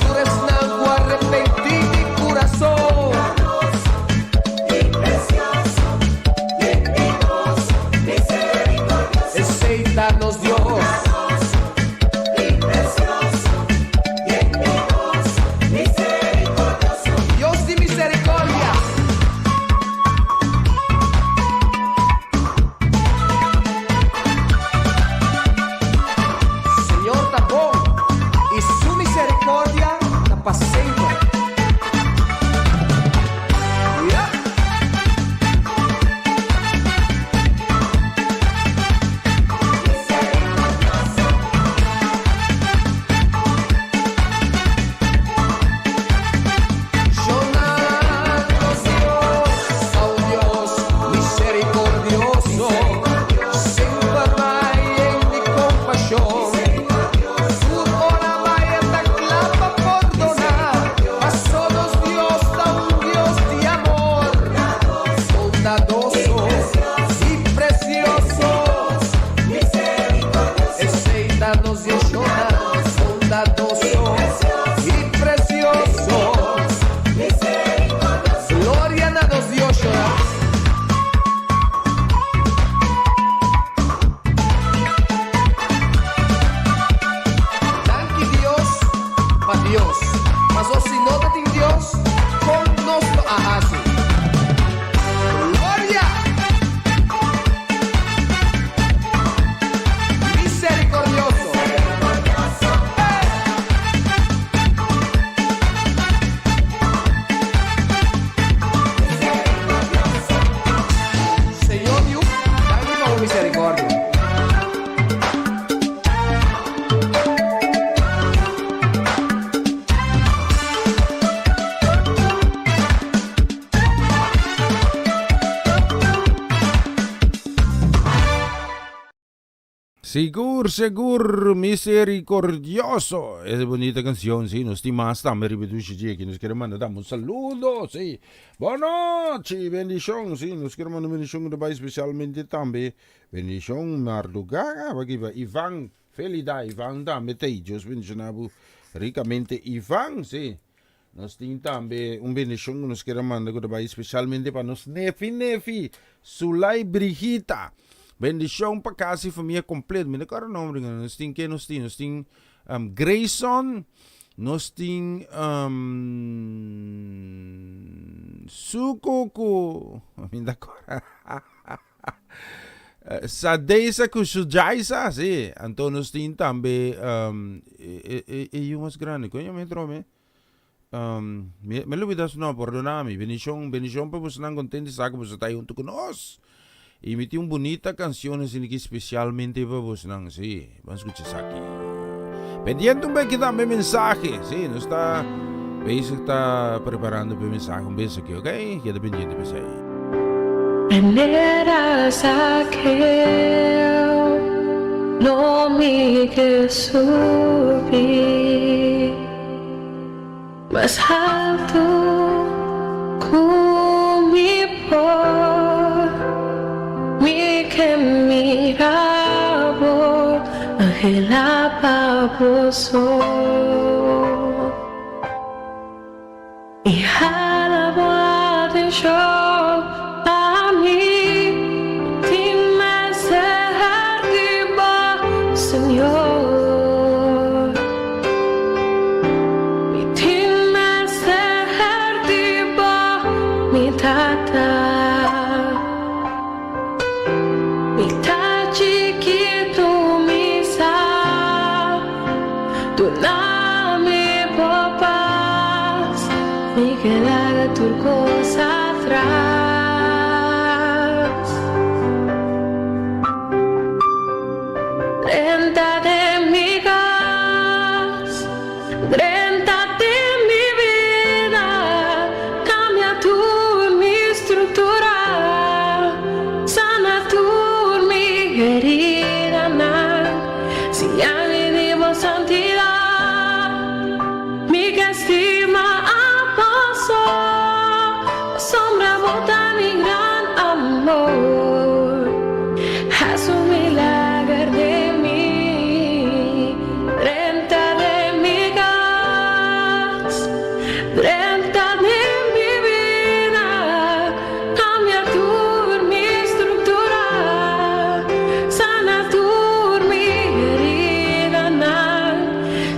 Tur esnan ku arepentí di kurason. Esei ta nos Dios. Dios di misericordia. Señor ta bon i su misericordia ta pa semper. Ja. Shona nos Dios, ta un Dios misericordioso, semper bai yen di kompashon. Tur ora bai e ta kla pa pordoná, paso nos Dios ta un Dios di amor, bondadoso i presioso. Esei ta nos Dios, shona, bondadoso i presioso. Gloria na nos Dios, shona. Danki Dios pa Dios. Mas si no tin Dios, kon nos lo a hasi. Gloria! Misericordioso. Hey! Señor Dios, danki pa bo misericordia. Sigur, sigur, misericordioso. E bunita cancion, si, nos tin mas tambe riba dushi dje aki. Nos quiere manda tambe un saludo, si. Bon nochi, bendicion, si. Nos quiere manda un bendicion ku ta bai especialmente tambe. Bendicion mardugá, aki pa Ivan, Felida, Ivan tambe ta ei. Dios bendiciona bo ricamente, Ivan, si. Nos tin tambe un bendicion ku nos quiere manda ku ta bai especialmente pa nos nefi, nefi, Sulay Brigita. Bendicion pa casi famia completo. Mi no acorda nombre, nos tin ke nos tin? Nos tin um, Grayson, nos tin um, Sukuku, mi no acorda. Sadeisa ku Sujaisa, si. Anto nos tin tambe um, e, e, e yu mas grandi, kon yama e trome? Um, mi, mi lubida su nomber, perdona mi. Bendicion, bendicion pa bosonan contento sa ku boso ta junto ku nos. I mi tin un bunita cancion asina aki specialmente pa bosonan, si. Ban scucha esaki. Pendiente un beki tambe mensahe, si. Nos ta bezig ta preparando pa e mensahe un bes aki, ok? Keda pendiente pa esei. Manera Zaqueo lo mi ke subi mas haltu ku mi por. Anhelá pa boso I hala bo atenshon pa mi. Tin mester di bo, Señor. Mi tin mester di bo, mi Tata. Mi ta chikitu, mi sa. Duna mi bo pas. Mi ke laga tur kos atras. Drenta den mi kas, drenta den mi bida, kambia tur mi struktura, sana tur mi heridanan, siña mi di bo santidat, mi ke stima abo so, pasobra bo ta mi gran amor. Hasi un milager den mi, drenta den mi kas, drenta den mi bida, kambia tur mi struktura, sana tur mi heridanan,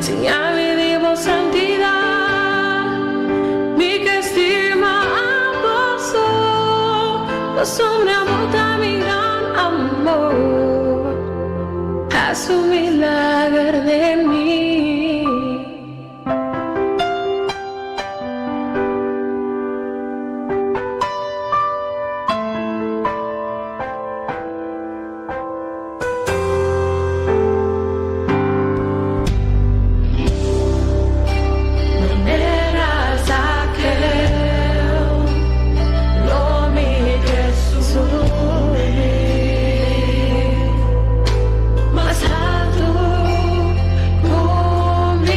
siña mi di bo santidat, mi ke stima abo so, pasobra bo ta mi gran amor. Hasi un milager den mi. Manera Zakeo, lo mi ke subi mas haltu ku mi.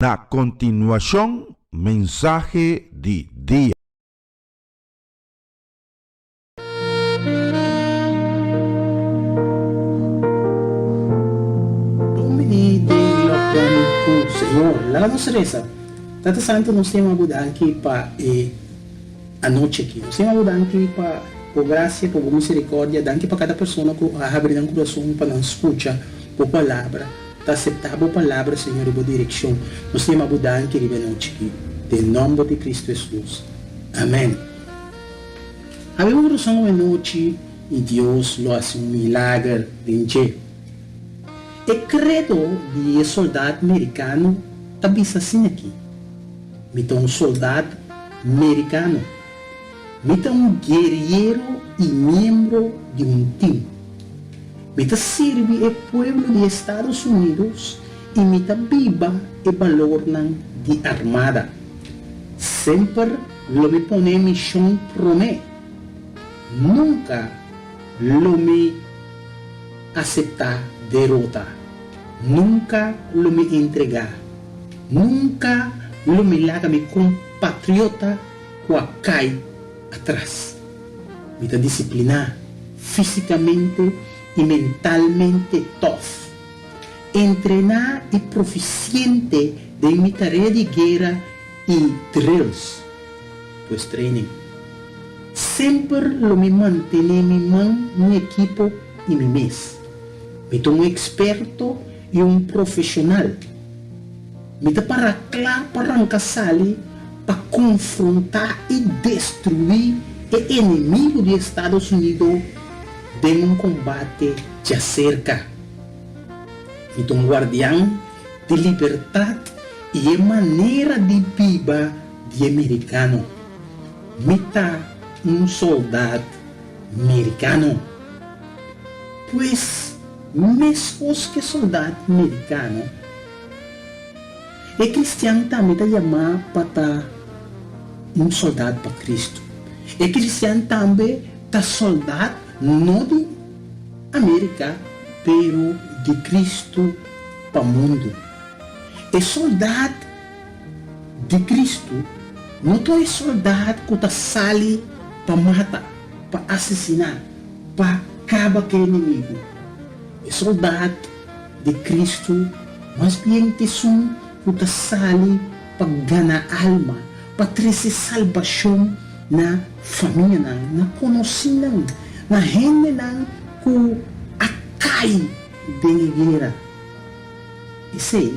Na kontinuashon mensahe di dia. Bon bini den lockdown ku Señor. Laga nos resa. Tata Santu nos ta yama bo danki pa e anochi aki. Nos ta yama bo danki pa bo grasia, pa bo misericordia. Danki pa kada persona ku a habri nan kurason pa nan skucha bo palabra. Ta aseptá bo palabra, Señor, i bo direkshon. Nos ta yama bo danki riba e nochi aki. Den nòmber di Kristu Hesus. Amèn. Habri bo kurason awe nochi i Dios lo hasi un milager den dje. E kredo di e soldat merikano ta bisa asina aki, Mi ta un soldat merikano. Mi ta un guerriero i miembro di un tim. Mi ta sirbi e pueblo di Estados Unidos i mi ta biba e balornan di Armada. Semper lo mi pone mishon promé. Nunka lo mi aseptá derota. Nunka lo mi entregá. Nunka lo mi laga mi kompatriota ku a kai atras. Mi ta disipliná físikamente i mentalmente tòf. Entrená i profisiente den mi tarea di guera i drills, pues training. Semper lo mi mantené mi man, mi ekipo i mi mes. Mi ta un eksperto i un profeshonal. Mi ta para kla pa ranka sali pa konfrontá i destruí e enemigu di Estados Unido den un kombate djaserka. Mi ta un guardian di libertat i e manera di biba di e merikano. Mi ta un soldat merikano. Pues, meskos ku e soldat merikano, E kristian tambe ta yamá pa ta un soldat pa Kristu. E kristian tambe ta soldat no di Amerika pero di Kristu pa mundu. E soldat di Kristu no ta e soldat ku ta sali pa mata, pa asesiná, pa kaba ku e enemigu. E soldat di Kristu mas bien t'esun ku ta sali pa gana alma, pa trese salbashon na famianan, na konosínan, na hendenan ku a kai den e guera. Esei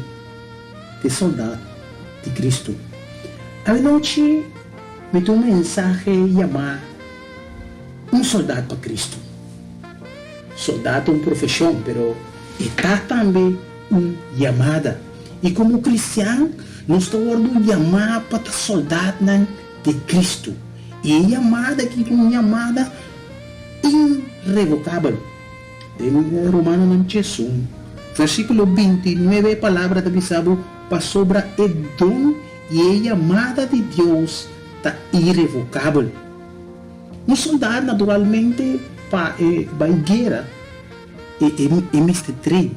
t'e sòldat di Kristu. Awenochi mi ta un mensahe yamá Un Sòldat pa Kristu. Soldá ta un profeshon, pero e ta tambe un yamada. I komo kristian, nos ta wòrdu yamá pa ta soldatnan di Kristu. I e yamada aki ta un yamada irevokabel. Den Romanonan 11, versíkulo 29 e palabra ta bisa bo, Pasobra e don i e yamada di Dios ta irevokabel. Un soldat naturalmente pa e bai guera e e mester train.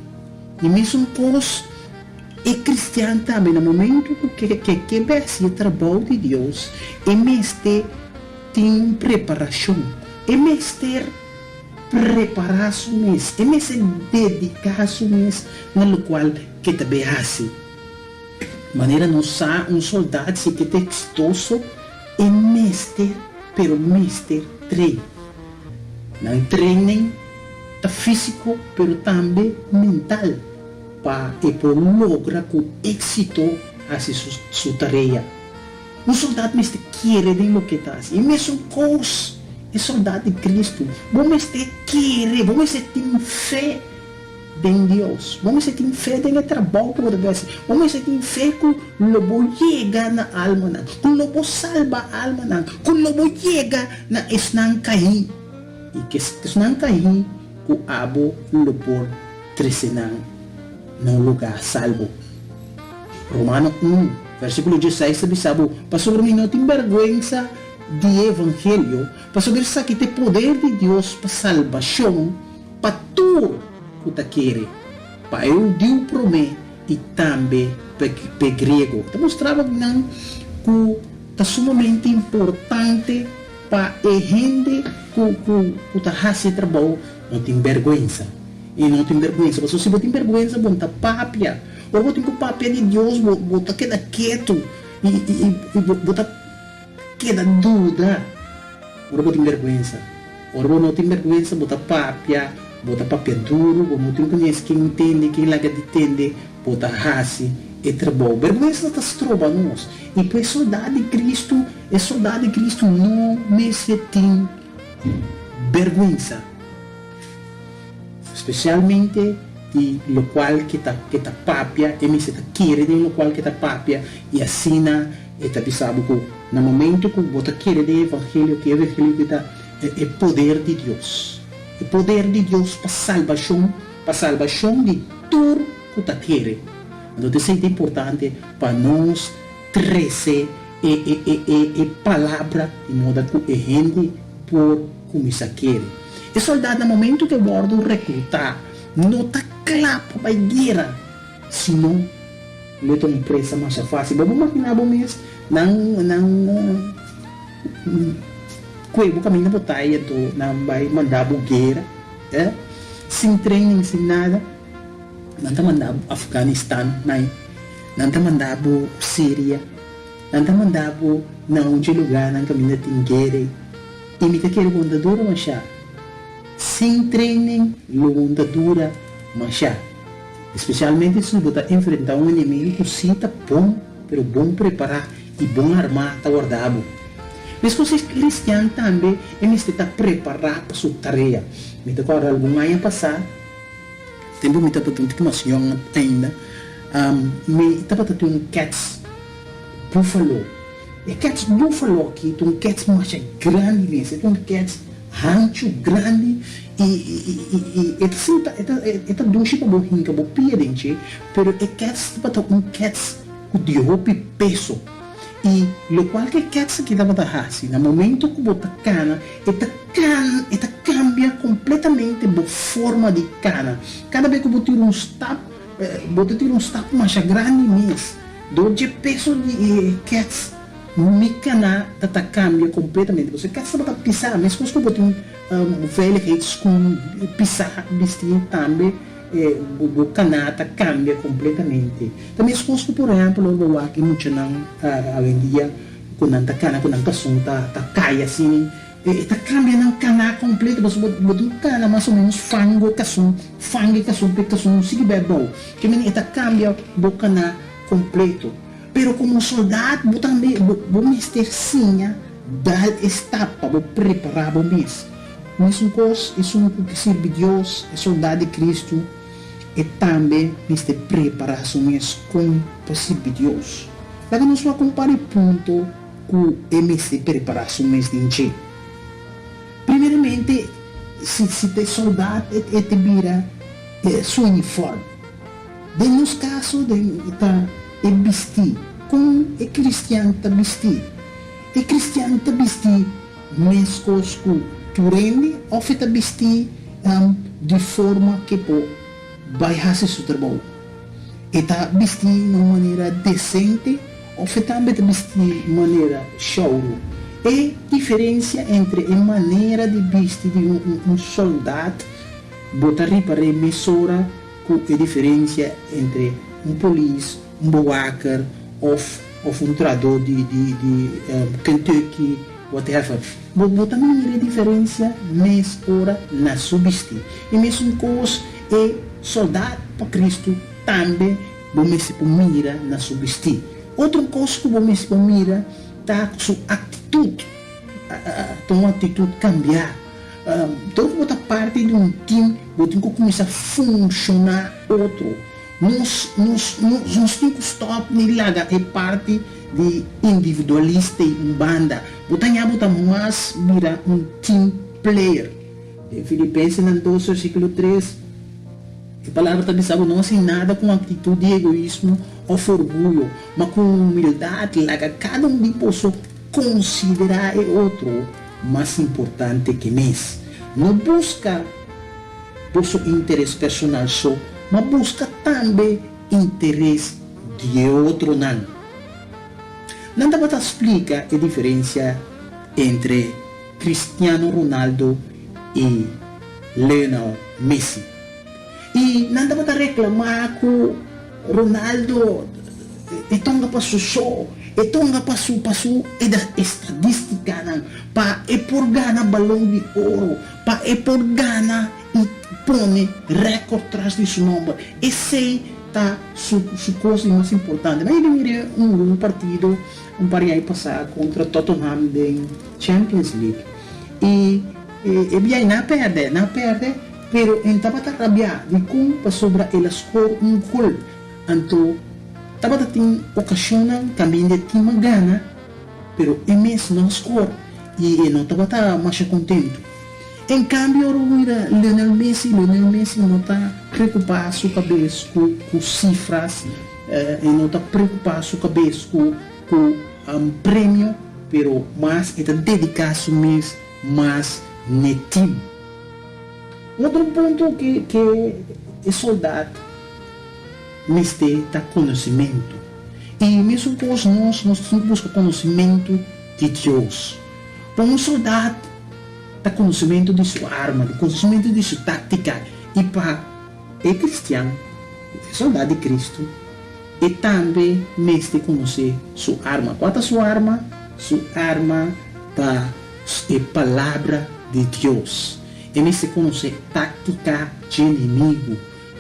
I mesun kos e kristian tambe na momento ku ke ke bai hasi e trabou di Dios e mester tin un preparashon, e mester prepará su mes, e mester dediká su mes na lokual ke ta bai hasi. Manera nos sa un soldat si ke ta eksitoso E mester, pero mester train. Nan training ta físiko pero tambe mental pa e por logra ku éksito hasi su tarea. Un soldat mester kere den loke e ta hasi. E mesun kos e soldat di Kristu. Bo mester kere, bo mester tin fe den Dios. Bo mester tin fe den e trabou ku bo ta hasi. Bo mester tin fe ku lo bo yega na almanan, ku lo bo salba almanan, ku lo bo yega na esnan kaí, i ku esnan kaí ku abo lo por trese nan na un lugá salbo. Romano un, versíkulo dieseis ta bisa bo, Pasobra mi no tin bèrgwensa di e evangelio, pasobra esaki ta e poder di Dios pa salbashon, Pa tur ku ta kere, pa e hudiu promé i tambe p'e griego. Ta mustraba nan ku ta sumamente importante pa e hende ku ku ta hasi e trabou no tin bèrgwensa. I no tin bèrgwensa, pasobra si bo tin bèrgwensa bo no ta papia. Ora bo tin ku papia di Dios bo bo ta keda ketu i i bo ta keda duda. Ora bo tin bèrgwensa. Ora bo no tin bèrgwensa bo ta papia, bo ta papia duru, bo no tin ku nes ken tende, ken laga di tende, bo ta hasi e trabou. Bèrgwensa ta stroba nos. I pa e soldá di Kristu, e soldá di Kristu no mester tin bèrgwensa, spesialmente di lokual ke ta ke ta papia, e mester ta kere den lokual ke ta papia i asina e ta bisa bo ku na momento ku bo ta kere den e evangelio, ku e evangelio ki ta e poder di Dios, e poder di Dios pa salbashon, pa salbashon di tur ku ta kere. Anto ta esei ta importante pa nos trese e e e e e palabra di moda ku e hende por kuminsá kere. E sòldat na momento ku e wòrdu rekrutá no ta kla pa bai guera, sino lo e ta un presa masha fásil. Bo por imaginá bo mes nan nan kue bo kaminda bo ta ei anto nan bai manda bo guera, eh, sin training, sin nada. Nan ta manda bo Afganistan nai, nan ta manda bo Siria, nan ta manda bo na un dje lugarnan kaminda tin guera ei. I mi ta kere bo no ta dura mashá. Sin training lo bo no ta dura mashá. Espesialmente si bo ta enfrentá un enemigu ku sí ta bon, pero bon prepará i bon armá ta warda bo. Meskos e kristian tambe e mester ta prepará pa su tarea. Mi ta kòrda algun aña pasá. Tempu mi tabata un tiki mas yòn ainda, mi tabata tin un kèts búfalo. E kèts búfalo aki ta un kèts masha grandi mes. E ta un kèts hanchu, grandi i e ta sinta, e ta dushi pa bo hinka bo pia den dje, pero e kèts tabata un kèts ku di hopi peso. I lokual ku e kèts aki tabata hasi, na momento ku bo ta kana, e ta kan, e ta kambia kompletamente bo forma di kana. Kada bes ku bo tira un stap, bo ta tira un stap masha grandi mes. Dor dje peso di e kèts, mi kana ta ta kambia kompletamente. Pasobra e kèts tabata pisá, meskos ku bo tin un veiligheidsschoen pisá bistí tambe. E bo kana ta kambia kompletamente. Ta meskos ku por ehèmpel ora bo wak e muchanan awendia ku nan ta kana ku nan kason ta ta kai asina e ta kambia nan kana kompleto pasobra bo tin ku kana mas o menos fango e kason fanga e kason pa e kason no sigui bai abou. Ke menen e ta kambia bo kana kompleto. Pero komo soldat bo tambe bo mester siña dal e stap pa bo prepará bo mes. Mesun kos, esun ku ke sirbi Dios, e soldá di Kristu, e tambe mester prepará su mes kon pa sirbi Dios. Laga nos wak un par di punto ku e mester prepará su mes den dje. Primeramente, si si ta e soldá e ta bira su uniform. Den nos kaso den ta e bistí. Kon e kristian ta bistí? E kristian ta bistí Meskos ku tur hende òf e ta bistí di forma ke por bai hasi su trabou? E ta bistí na un manera desente òf e tambe ta bistí manera shouru? E diferensia entre e manera di bisti di un sòldat bo ta ripar'é mesora ku e diferensia entre un polis, un bewaker òf òf un trahadó di di di Kentucky whatever. Bo bo ta mira e diferensia mes ora na su bisti. E mesun kos e sòldat pa Kristu tambe bo mester por mira na su bisti. Otro kos ku bo mester por mira ta su aktitut. Ta un aktitut kambiá. Dor ku bo ta parti di un tim bo tin ku kuminsá funshoná otro. Nos nos nos tin ku stòp ni laga e parti di individualista ei un banda. Bo ta ña bo ta mas bira un team player. Den Filipensenan dos versíkulo tres, e palabra ta bisa bo no hasi nada ku un aktitut di egoismo òf orguyo, ma ku humildat laga kada un di boso konsiderá e otro mas importante ke mes. No buska. Boso interes personal so, ma buska tambe interes di e otronan. Nan tabata splika e diferensia entre Cristiano Ronaldo i Lionel Messi. I nan tabata reklamá ku Ronaldo e tonga pa su so, e tonga pa su pa su estadístikanan, pa e por gana Balon di Oro, pa e por gana i pone rèkòrt tras di su nòmber. Esei ta su su kos di mas importante. Mi a yega mira un un partido un par di aña pasá kontra Tottenham den Champions League i e biaha nan a pèrdè, nan a pèrdè pero e tabata rabiá. Dikon? Pasobra el a skor un gol. Anto tabata tin okashonnan kaminda e tim a gana pero e mes no a skor i e no tabata masha kontentu. En kambio ora bo mira Lionel Messi, Lionel Messi no ta preokupá su kabes ku ku sifras, e no ta preokupá su kabes ku ku premio, pero mas e ta dediká su mes mas n'e tim. Otro punto ke ke e soldat mester ta konosementu. I mesun kos nos, nos tin ku buska konosementu di Dios. Pa un soldat ta konosementu di su arma, di konosementu di su táktika, i pa e kristian, e soldat di Kristu, e tambe mester konosé su arma. Kua ta su arma? Su arma ta e Palabra di Dios. E mester konosé táktika dje enemigu,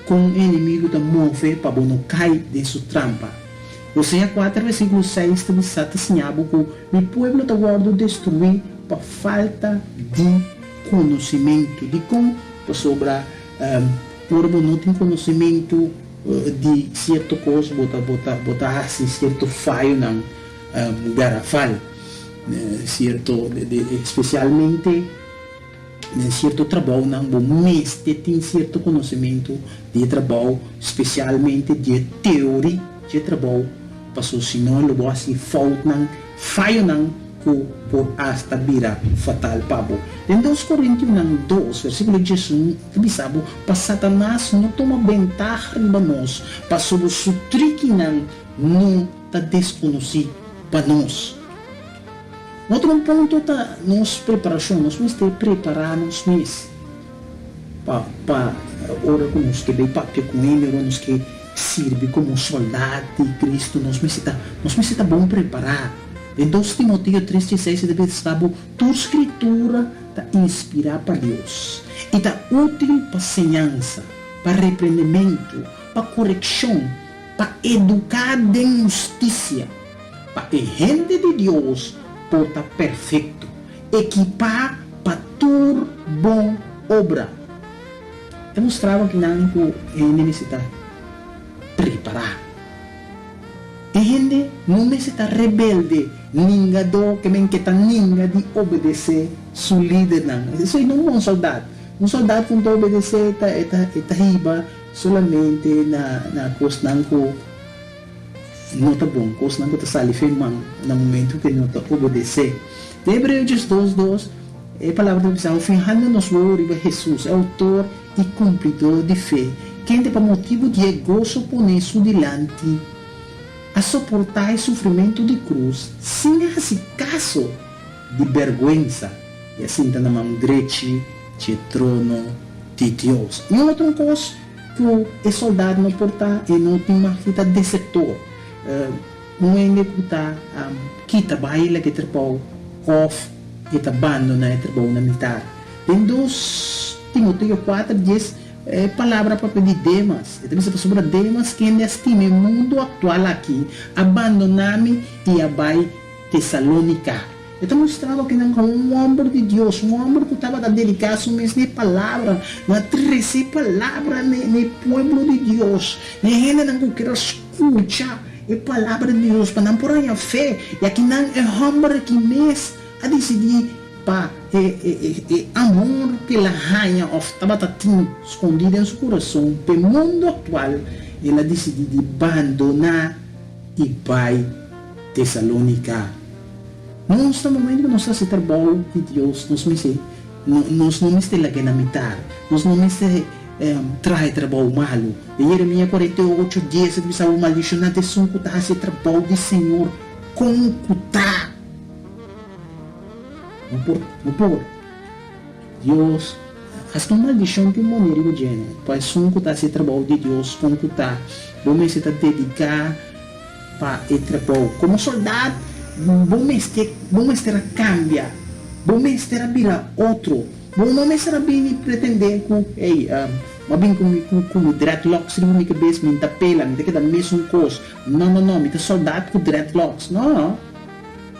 kon e enemigu ta move pa bo no kai den su trampa. Hosea kuater versíkulo seis ta bisa ta siña bo ku mi pueblo ta wòrdu destruí pa falta di konosementu. Dikon? Pasobra ora bo no tin konosementu di sierto kos bo ta bo ta bo ta hasi sierto fayonan garafal, sierto spesialmente. Den sierto trabounan bo mester tin sierto konosementu di e trabou, spesialmente di e teori dje trabou, paso si no lo bo hasi foutnan, fayonan ku por asta bira fatal pa bo. Den dos Korintionan dos, versíkulo diesun ta bisa bo pa Satanas no tuma bentaha riba nos, pasobra su trikinan no ta deskonosí pa nos. Otro un punto ta nos preparashon. Nos mester prepará nos mes pa pa ora ku nos ke bai papia ku hende, ora nos ke sirbi komo sòldat di Kristu, nos mester ta nos mester ta bon prepará. Den dos Timoteo tres dieseis e ta bisa bo, Tur Skritura ta inspirá pa Dios i ta útil pa siñansa, pa reprendementu, pa korekshon, pa eduká den hustisia. Pa e hende di Dios por ta perfekto, ekipá pa tur bon obra. E mostraba kinan ku e hende mester ta prepará. E hende no mester ta rebelde, ningadó, ke men ke ta ninga di obedesé su lidernan. Esei no un bon sòldat. Un sòldat ku no ta obedesé ta e ta e ta hiba solamente na na kosnan ku. No ta bon kosnan ku ta sali fe man na momentu ku no ta obedesé. Den Hebreo diesdos dos, e palabra ta bisa, Fihando nos wowo riba Hesus, e outor i kumplidó di fe, kende pa motibu di e goso poné su dilanti, a soportá e sufrimentu di krus sin hasi kaso di bèrgwensa, i a sinta na man drechi dje trono di Dios. I un otro kos Ku e soldat no por ta, e no tin mag di ta desertor, un hende ku ta kita bai laga e trabou òf e ta bandoná e trabou na mitar. Den dos Timoteo kuater dies e palabra papia di Demas. E ta bisa pasobra Demas kende a stima e mundu aktual aki a bandoná mi i a bai Tesalónika. E ta mustra bo kinan ku un hòmber di Dios, un hòmber ku tabata dediká su mes na e Palabra, na trese e Palabra na e pueblo di Dios, na e hendenan ku kier a skucha e Palabra di Dios pa nan por haña fe. I akinan e hòmber aki mes a disidí pa e amor ku el a haña òf tabata tin skondí den su kurason pa e mundu aktual, el a disidí di bandoná i bai Tesalónika. Nos na momento ku nos ta hasi trabou di Dios nos mester nos no mester lag'é na mitar, nos no mester. Traha e trabou malu. Den Jeremia 48, dies a bisa bo maldishoná ta esun ku ta hasi e trabou di Señor kon ku ta. No por, no por. Dios, hasta un maldishon tin moni riba dje, no? Pa esun ku ta hasi e trabou di Dios kon ku ta, bo mester ta dediká pa e trabou. Komo soldat, bo mester, bo mester a kambia. Bo mester a bira otro. Bo no mester a bini pretendé ku, Hey, m'a bin ku mi, ku mi dreadlocks riba mi kabes, mi n'ta pela, mi ta keda mesun kos. No, no, no, mi ta soldat ku dreadlocks. No.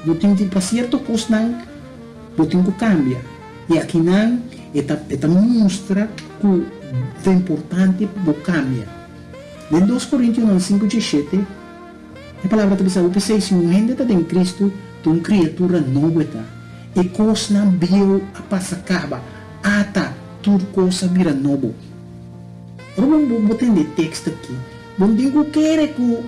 Bo tin di, pa sierto kosnan bo tin ku kambia. I akinan e ta, e ta mustra ku ta importante pa bo kambia. Den dos Korintionan sinku dieshete, e palabra ta bisa bo, P'esei, si un hende ta den Kristu, ta un kriatura nobo e ta. E kosnan bieu a pasa kaba, ata tur kos a bira nobo. Ora bo bo tende e tekst aki, bo no tin ku kere ku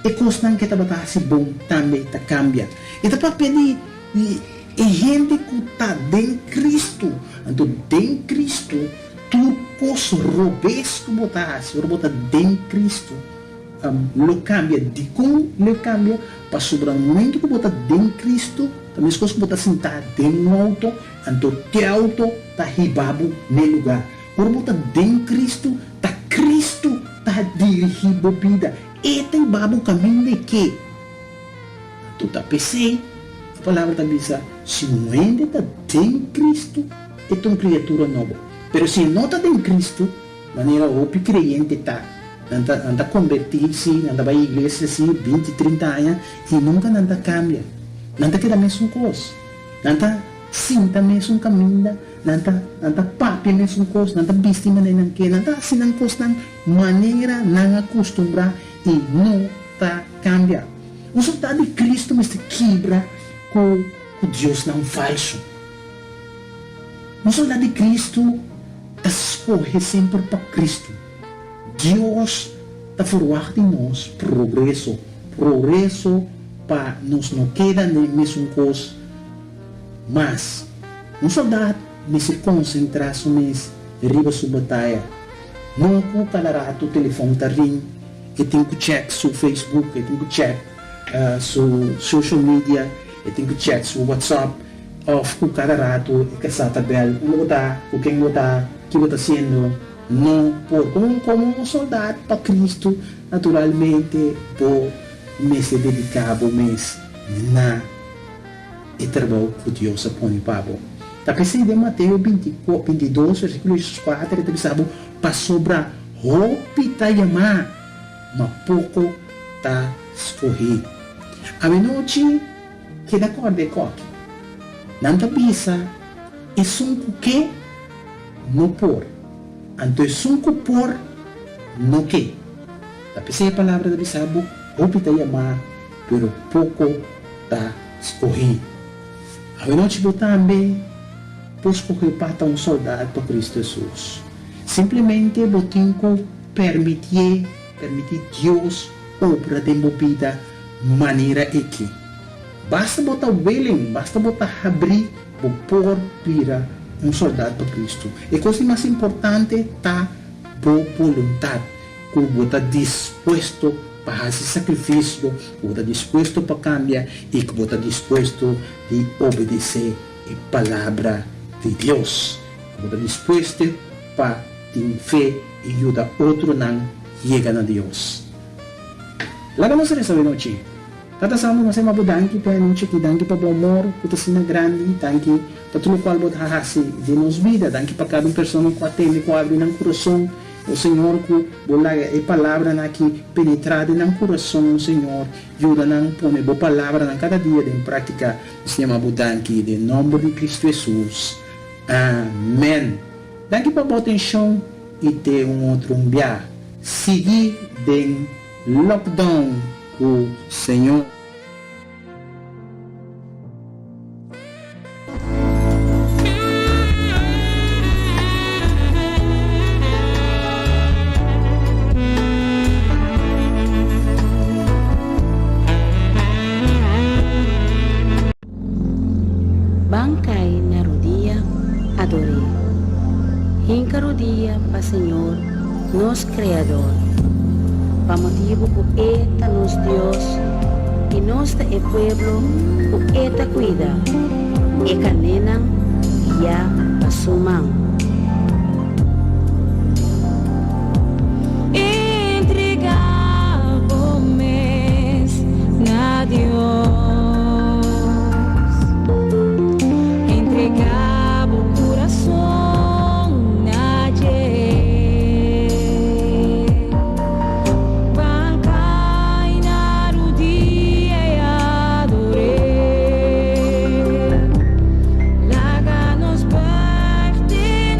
e kosnan ke tabata hasi bon tambe ta kambia. E ta papia di e hende ku ta den Kristu. Anto den Kristu tur kos robes ku bo ta hasi ora bo ta den Kristu, Lo kambia. Dikon lo e kambia? Pasobra na momento ku bo ta den Kristu, ta meskos ku bo ta sintá den un outo, anto te outo ta hiba bo n'e lugá. Ora bo ta den Kristu, ta Kristu ta dirigí bo bida. E ta hiba bo kaminda e ke. Anto ta p'esei e Palabra ta bisa, Si un hende ta den Kristu, e ta un kriatura nobo. Pero si e no ta den Kristu, Manera hopi kreyente ta. Nan ta nan ta kombertí, sí, nan ta bai iglesia, sí, binti, trinta aña, i nunka nan ta kambia. Nan ta keda mesun kos. Nan ta sinta mesun kaminda, nan ta nan ta papia mesun kos, nan ta bisti manera nan ke, nan ta hasi nan kosnan manera nan a kustumbrá i no ta kambia. Un soldat di Kristu mester kibra ku ku diosnan falsu. Un soldat di Kristu ta skohe semper pa Kristu. Dios ta ferwagt di nos progreso, progreso pa nos no keda n'e mesun kos mas. Un soldat mester konsentrá su mes riba su bataya, no ku kada ratu telefòn ta ring, e tin ku chèk su Facebook, e tin ku chèk su social media, e tin ku chèk su WhatsApp. Of ku kada ratu e kasá ta bèl, unda bo ta, ku ken bo ta, ki bo ta hasiendo. No por. Komo komo un soldat pa Kristu, naturalmente bo mester dediká bo mes na e trabou ku Dios a pone pa bo. Ta p'esei den Mateo 22, versíkulo 14 e ta bisa bo, Pasobra hopi ta yamá, ma poko ta skohí. Awenochi. Keda kòrda e kòki. Nan ta bisa, Esun ku ke, no por, anto esun ku por, no ke. Ta p'esei e palabra ta bisa bo, Hopi ta yamá, pero poko ta skohí. Awenochi bo tambe por skohé pa ta un sòldat pa Kristu Hesus. Simplemente bo tin ku permitié, permití Dios obra den bo bida Manera eki. Basta bo ta willing, basta bo ta habrí, bo por bira un soldat pa Cristo. E cos di mas importante ta bo boluntad, cu bo ta dispuesto pa haci sacrificio, cu bo ta dispuesto pa cambia y cu bo ta dispuesto di obedece e Palabra di Dios. Cu bo ta dispuesto pa tin fe y yuda otronan yega na Dios. Laga nos resa awe nochi. Tata Santu, nos a yama bo danki pa e anochi aki. Danki pa bo amor ku ta asina grandi. Danki pa tur lokual bo ta hasi den nos bida. Danki pa kada un persona ku a tende, ku a abri nan kurason. O Señor, ku bo laga e palabranan aki penetrá den nan kurason. O Señor, yuda nan pone bo palabranan kada dia den práktika. Nos ta yama bo danki den nòmber di Kristu Hesus. Amèn. Danki pa bo atenshon i te un otro un bia. Sigui den lockdown ku Señor. Ban kai na rudia, ador'é. Hinka rudia. gloria pa Señor, nos Kreador, pa motibu ku E ta nos Dios i nos ta e pueblo ku E ta kuida, e karnénan guiá pa Su man. Entregá bo mes na Dios. Entregá bo kurason na dje. Ban kai na rudia i ador'é. Laga nos buig den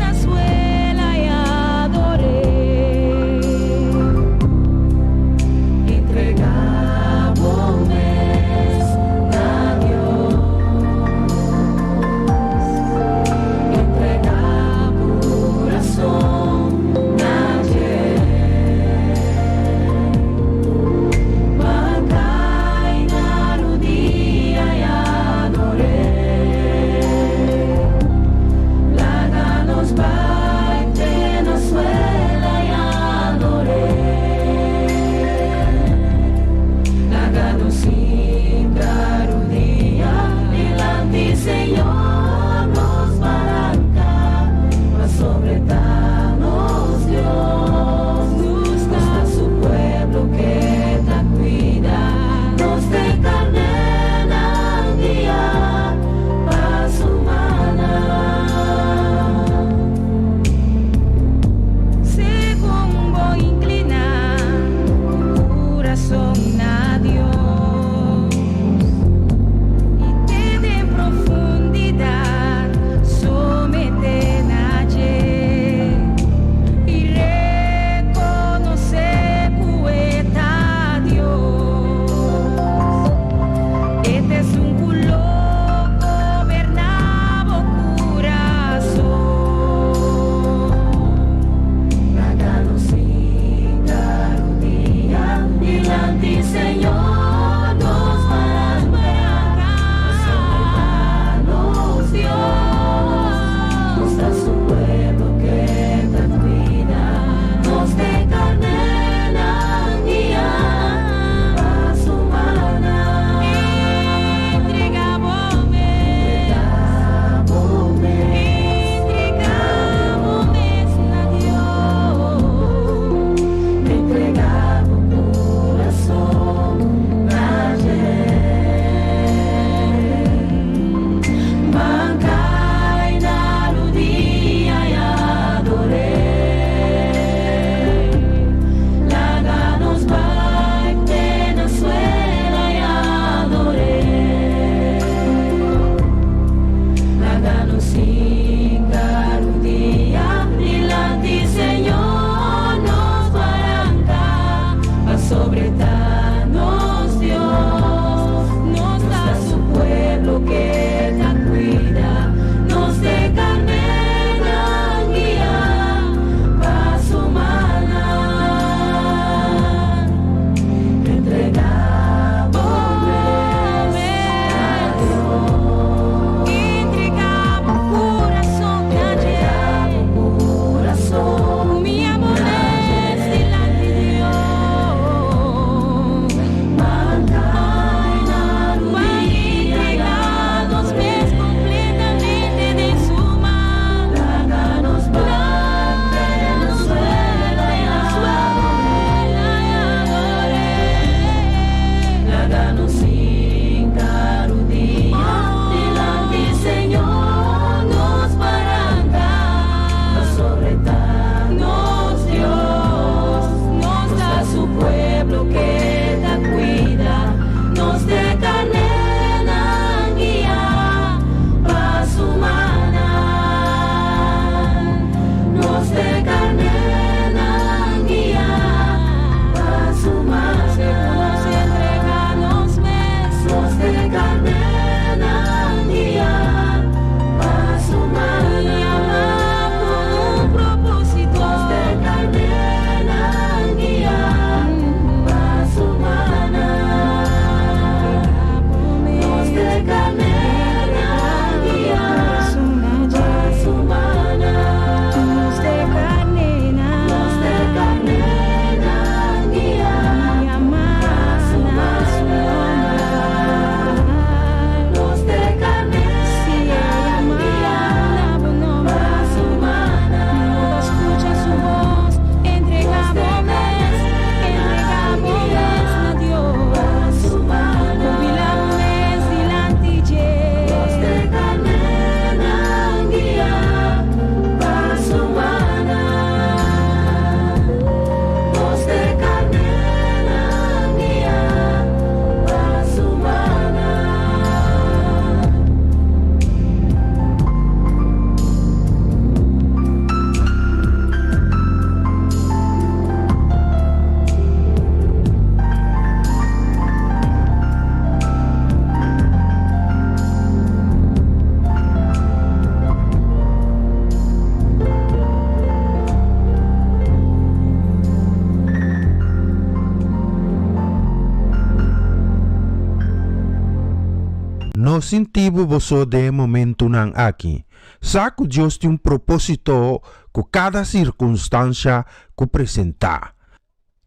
No sinti bo boso den e momentunan aki. Sa ku Dios tin un propósito ku kada sirkunstansha ku presentá.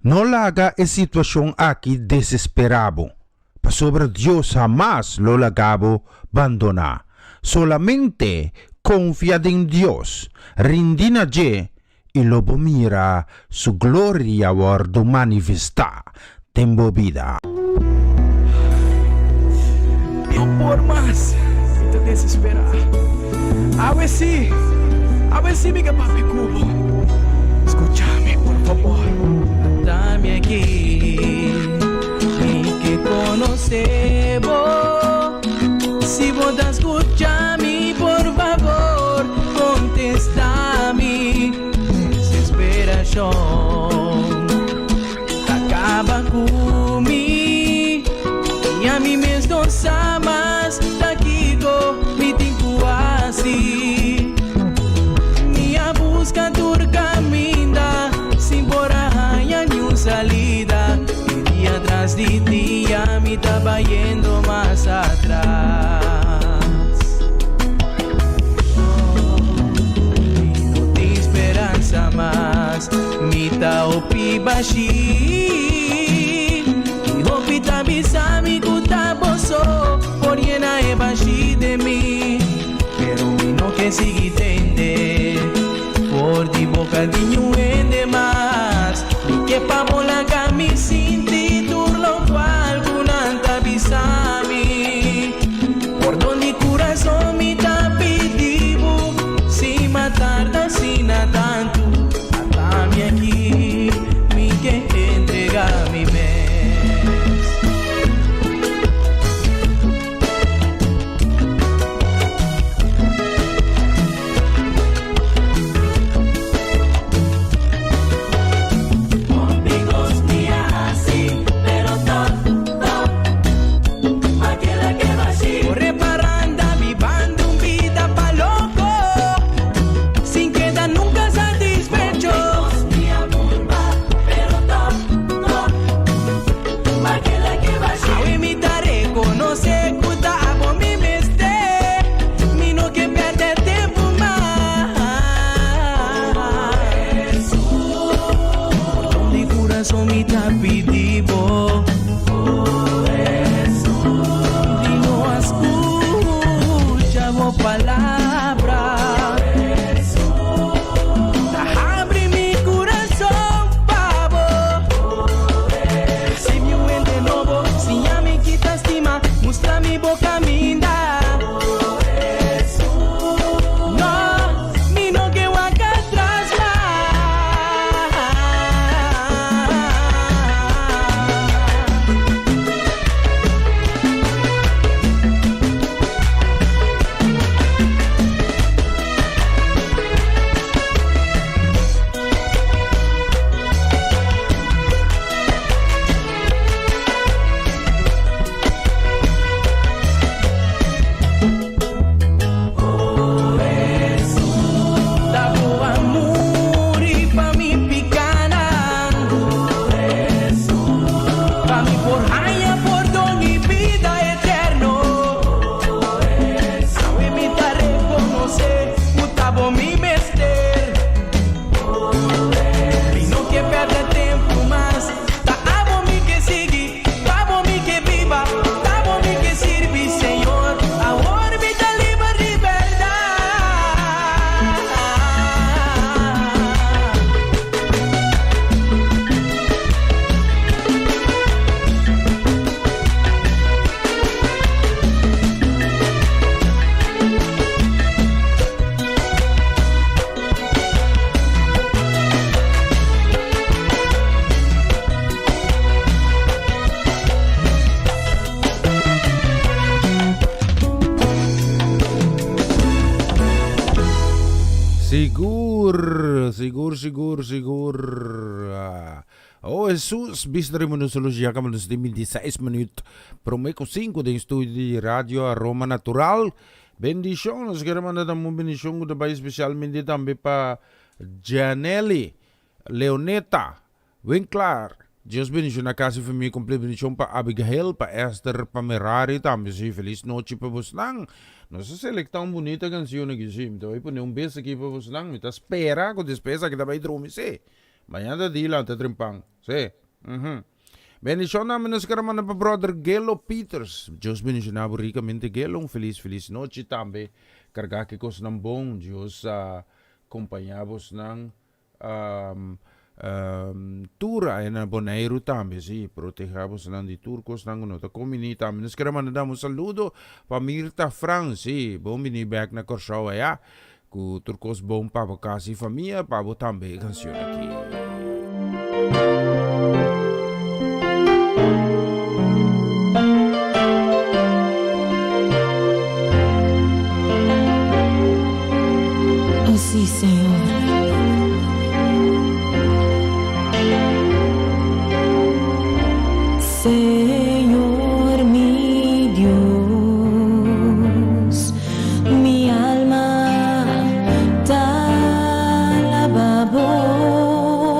No laga e situashon aki desesperá bo, pasobra Dios hamas lo laga bo bandoná. Solamente konfia den Dios, rindi na dje i lo bo mira su gloria wòrdu manifestá den bo bida. No por mas, mi ta desesperá. Awe sí, awe sí mi ke papia ku bo. Skucha mi, por fabor. Ata mi aki, mi ke konosé bo. Si bo ta skucha mi, por fabor, kontestá mi. Desesperashon. Ta kaba ku mi i ami mes no sa mas ta kiko mi tin ku hasi. Mi a buska tur kaminda sin por a haña niun salida i dia tras di dia mi ta bayendo mas atras. Mi no tin speransa mas. Mi ta hopi bashí i hopi ta bisa mi ku ta bo so por yena e bashí den mi. Pero mi no ke sigui tende for di boka di niun hende mas. Mi ke pa bo laga mi sinti tur lokual ku nan ta bisa mi. Pordon di kurason mi ta pidi bo si matarda asina tantu. Ata mi aki, mi ke entrega mi mes. Hopi kos mi a hasi, pero tòg, tòg, m'a keda ke bashí. Kore paranda bibando un bida pa loko. Sin keda nunka satisfecho. Awe mi ta rekonosé ku ta abo mi mester. Mi no ke pèrdè tempu mas. Pordon di kurason mi ta pidi bo. Di no a skucha bo palabra. Ta habri mi kurason pa bo. Hasi mi un hende nobo, siña mi kita stima, mustra mi bo kaminda. No, mi no ke wak atras mas. Ta bo a muri pa mi picanan, pa mi por haña pordon y bida eterno. Awe mi ta rekonosé ku ta bo mi mester. Mi no ke pèrdè tempu mas. Ta abo mi ke sigui, pa bo mi ke biba, ta bo mi ke sirbi, Señor. Awor mi ta liber di bèrdat. Sigur, sigur, sigur, sigur. Oh Jesus, bista riba nos luz ya kaba nos tin 26 minuut. Prome ku 5 den studio di Radio Aroma Natural. Bendishon, nos kere manda tambe un bendishon ku ta bai spesialmente tambe pa Janelly, Leoneta, Winklar. Dios bendiciona casa y famia completo. Bendicion pa Abigail, pa Esther, pa Merari tambe. Sí, feliz nochi pa bosnan. Nos a selecta un bunita cancion aki, sí. Mi ta bay pone un bes aki pa bosnan. Mi ta spera cu despues aki ta bay drumi, sí. Mañana ta di lanta trempan, sí. Mhm. Bendicion tambe nos kere manda pa brother Gelo Peters. Dios bendiciona bo ricamente Gelo. Un feliz, feliz nochi tambe. Carga ki cosnan bon. Dios compaña bosnan. Tur aya na Boneiru tambe, si, proteha bosonan di tur kosnan ku no ta kombiní tambe. Nos kere manda dam un saludo pa Mirta Frans, si, bon bini bèk na Kòrsou aya, ku tur kos bon pa bo kas i famia, pa bo tambe e kanshon aki. Oh sí, Señor. Señor mi Dios, mi alma ta alaba bo.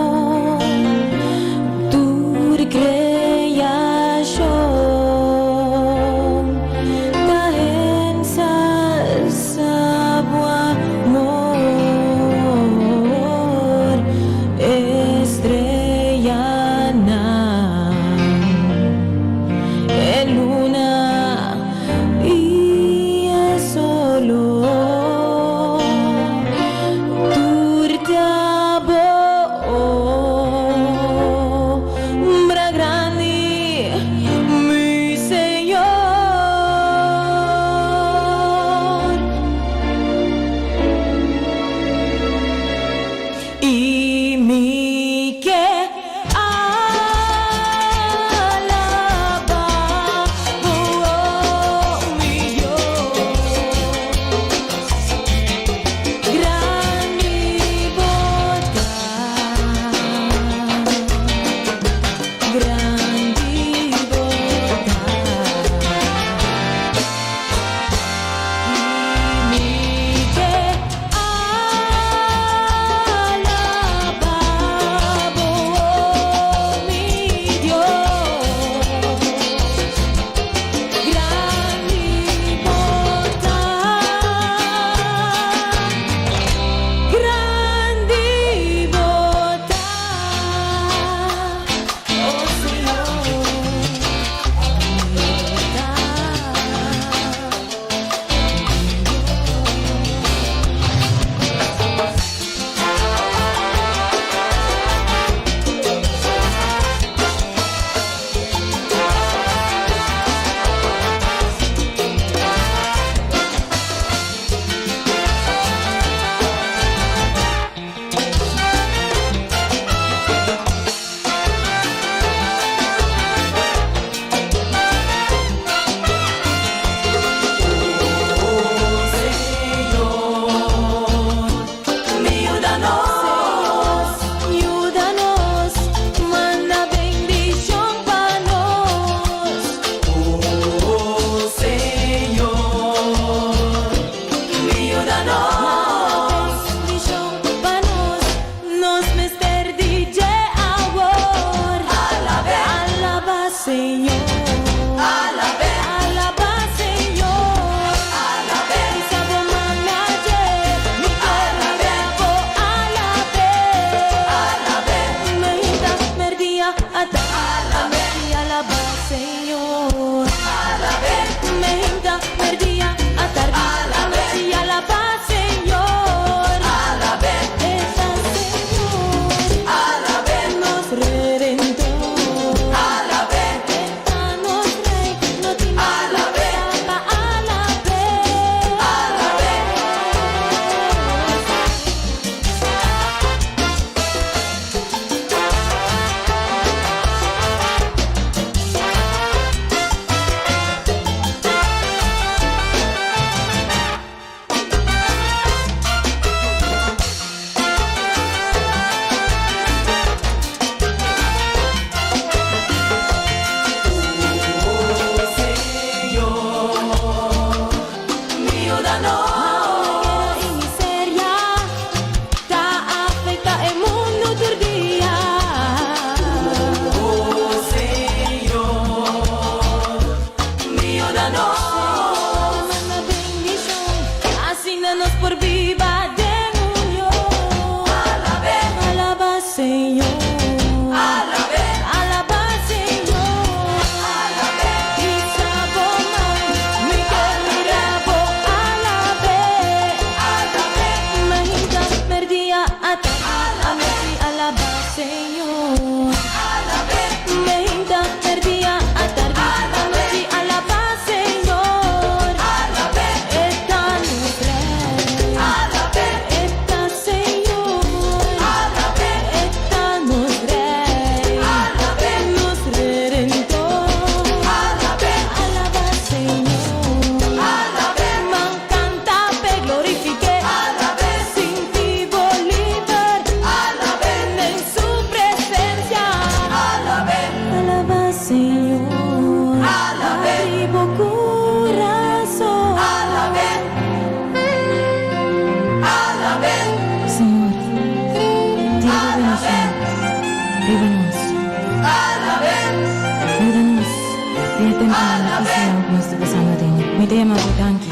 yama bo danki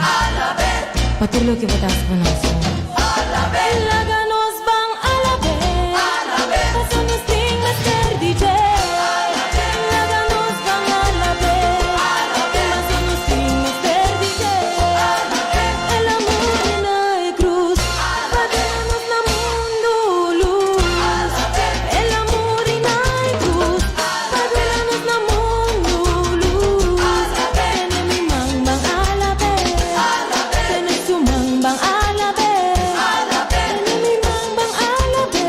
pa tur loke bo ta hasi pa nos, Señor. Laga nos ban alab'é, paso nos tin mester di dje. Laga nos ban alab'é, paso nos tin mester di dje. El a muri na e krus pa duna nos na mundu lus. El a muri na e krus pa duna nos na mundu lus. Tene mi man ban alab'é, tene su man ban alab'é. Tene mi man ban alab'é,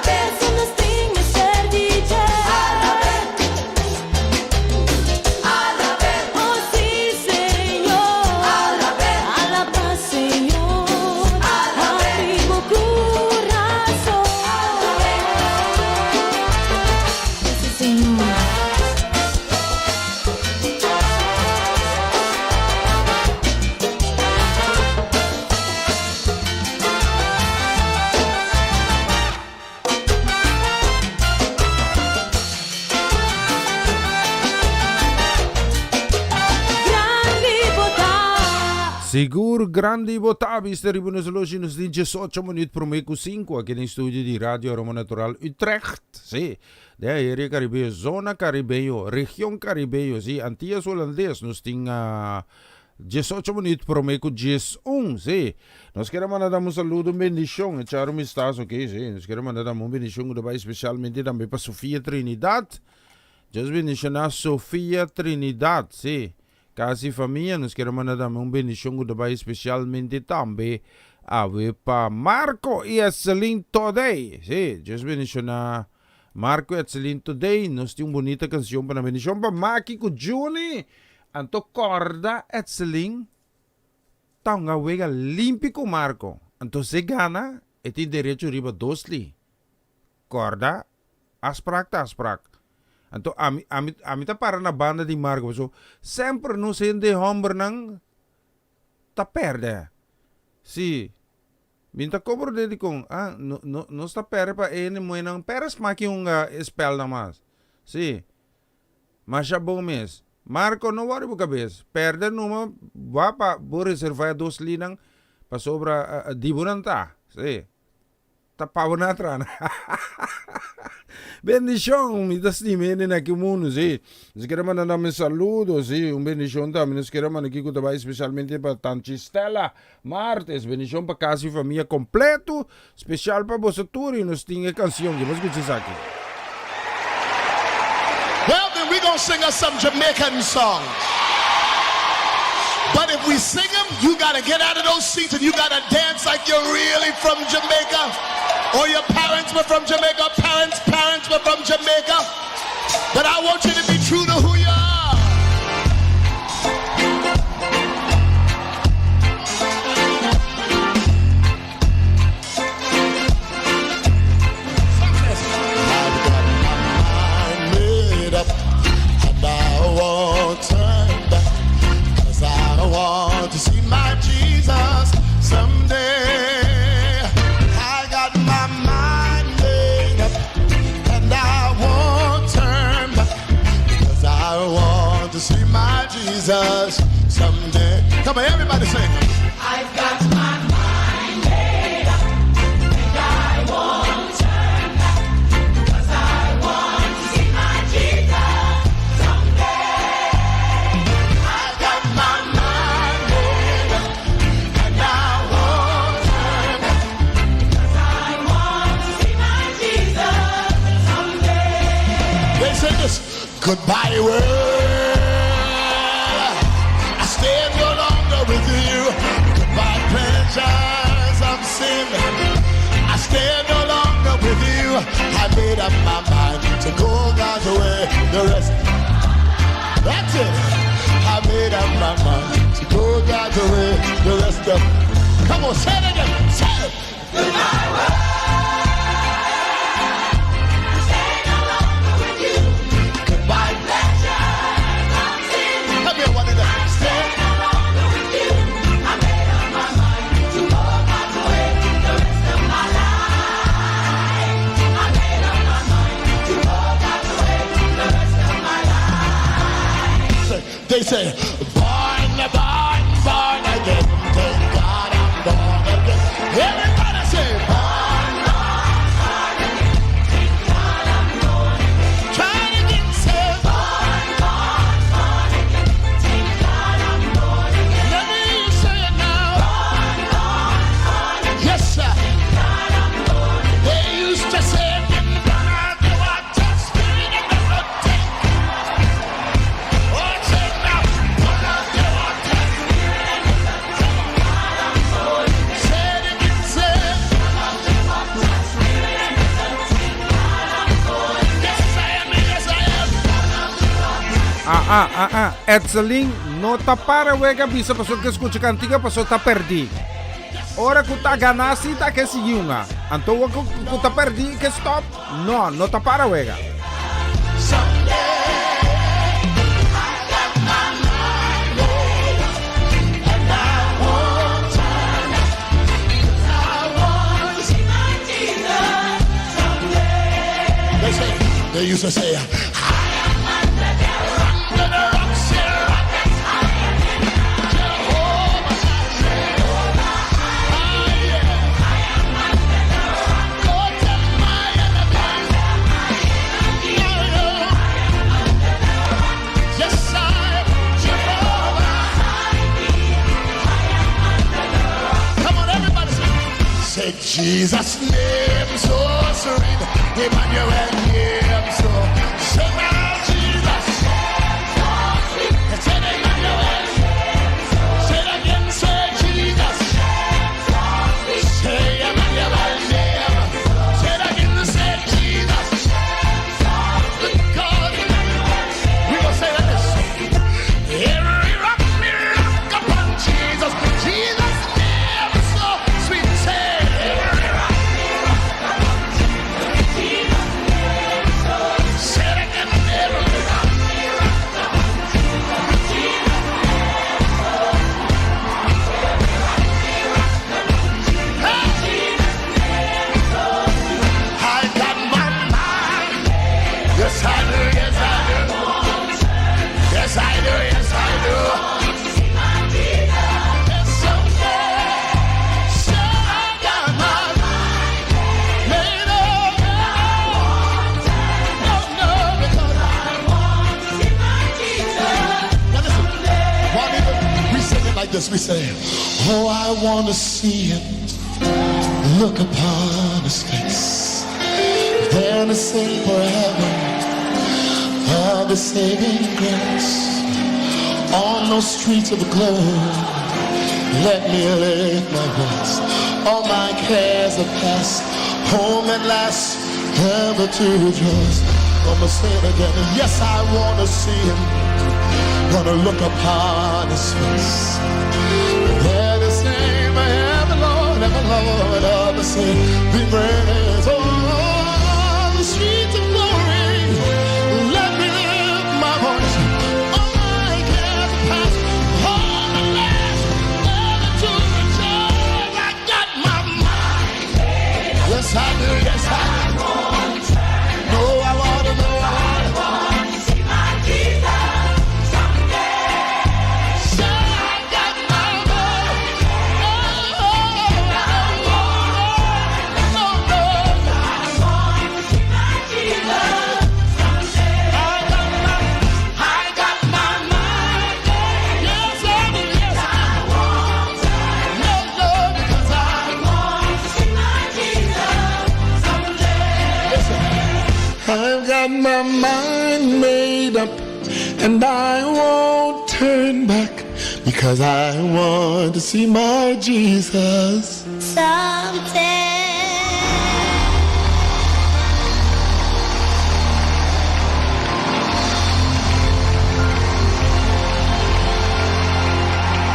paso nos tin mester di dje. Oh sí, Señor, alaba Señor, habri bo kurason. Sí, Señor. Grandi bo ta. Sigur grandi bo ta, bista riba nos loshi nos tin 18 minuut prome ku 5 aki den studio di Radio Aroma Natural Utrecht. Sí, den area Caribeño, zona Caribeño, region Caribeño, sí, Antillas Holandes nos tin 18 minuut prome ku 11, sí. Nos kier a manda dam un saludo, un bendicion, echar un vistazo aki, sí. Nos kier a manda dam un bendicion ku ta bai especialmente tambe pa Sofia Trinidad. Dios bendiciona Sofia Trinidad, sí. Casi famia, nos kier a manda tambe un bendicion ku ta bai especialmente tambe awe pa Marco y Etselin Todey, sí. Dios bendiciona Marco y Etselin Todey. Nos tin un bunita cancion pa nan. Bendicion pa Maki ku Juni. Anto corda Etselin ta un awega limpi ku Marco. Anto si e gana, e tin derecho riba dos li. Corda, afspraak ta afspraak. Anto ami, ami, ami ta para na banda di Marco paso semper nos hende hombernan ta perde. Si, mi ta comprende dikon, ah, no, no, nos ta perde pa e hende muhernan perde smaki hunga e spelnan mas. Si, masha bon mes. Marco, no worry bo cabes. Perde numa, ba pa bo reserva e dos linan pasobra di bo nan ta. Si. Ta pa bo na trana. Bendishon, mi ta stima hende na ki mundu, si. Nos kere manda nan un saludo, si. Un bendishon tambe nos kere manda kiko ta bai spesialmente pa Tanchi Stella Martes. Bendishon pa kas i famia kompleto. Spesial pa boso tur i nos tin e kansion ki. Bo skucha esaki. Well then we gonna sing us some Jamaican songs. But if we sing them, you gotta get out of those seats and you gotta dance like you're really from Jamaica. Or your parents were from Jamaica, parents' parents were from Jamaica. But I want you to be true to who you are. I've got my mind made up and I won't turn back 'Cause I want to see my Jesus someday. I got my mind made up and I won't turn back because I want to see my Jesus someday. Come on, everybody sing. I've got my mind made up and I won't turn back 'cause I want to see my Jesus someday. I've got my mind made up and I won't turn back 'cause I want to see my Jesus someday. They say this goodbye world. I stand no longer with you. Goodbye pleasures of sin. I stand no longer with you. I made up my mind to go God's way. The rest. That's it. I made up my mind to go God's way. The rest of. Come on, say it again. Say it. Goodbye world. I stand no longer with you. Goodbye pleasures of sin. Come here, one of them. Stand no longer with you. I made up my mind to go God's way the rest of my life. I made up my mind to go God's way the rest of my life. They say, Barnabas. Ah, ah, ah, Etzelin no ta para wega bisa paso ke skucha kantika paso ta perdí. Ora ku ta ganá si ta ke sigui hunga. Anto ora ku ku ta perdí ke stop, no, no ta para wega. They say, they used to say, Yes, I, Jehovah. Come on, everybody. Say Jesus' name so sweet, Emmanuel name so. Say now Jesus. Say Emmanuel. Say it again, say Jesus. Say Emmanuel name. Say it again, say Jesus. God, we gonna say like this. Every rock me rock upon Jesus. Jesus name so sweet. Say every rock me rock upon Jesus. Say it again, every rock me rock upon Jesus. I got my mind. Yes, I do. Yes, I do. Yes, I do. Yes, I do. Yes, someday, so I got my mind made up. No, no, because I want to see my Jesus. Now listen, Juanita, we sing it like this. We say, Oh, I want to see him. Look upon his face. Then to sing forever of the saving grace. On those streets of glory, let me lift my voice. All my cares are past, home at last, ever to rejoice. I'ma say it again. Yes, I wanna see him. Gonna look upon his face. There the same, ever Lord, ever Lord, of the saving grace. Oh, the streets of glory, let me lift my voice. All my cares are past, home at last, ever to rejoice. I got my mind. Yes, I do. Yes, I do. No, I wanna know. I want to see my Jesus someday. So I got my mind. Oh, no, no. I want to see my Jesus someday. I got my mind. Yes, I do. Yes, I want. No, no, because I want to see my Jesus someday. Listen. I've got my mind made up and I won't turn back because I want to see my Jesus. Someday.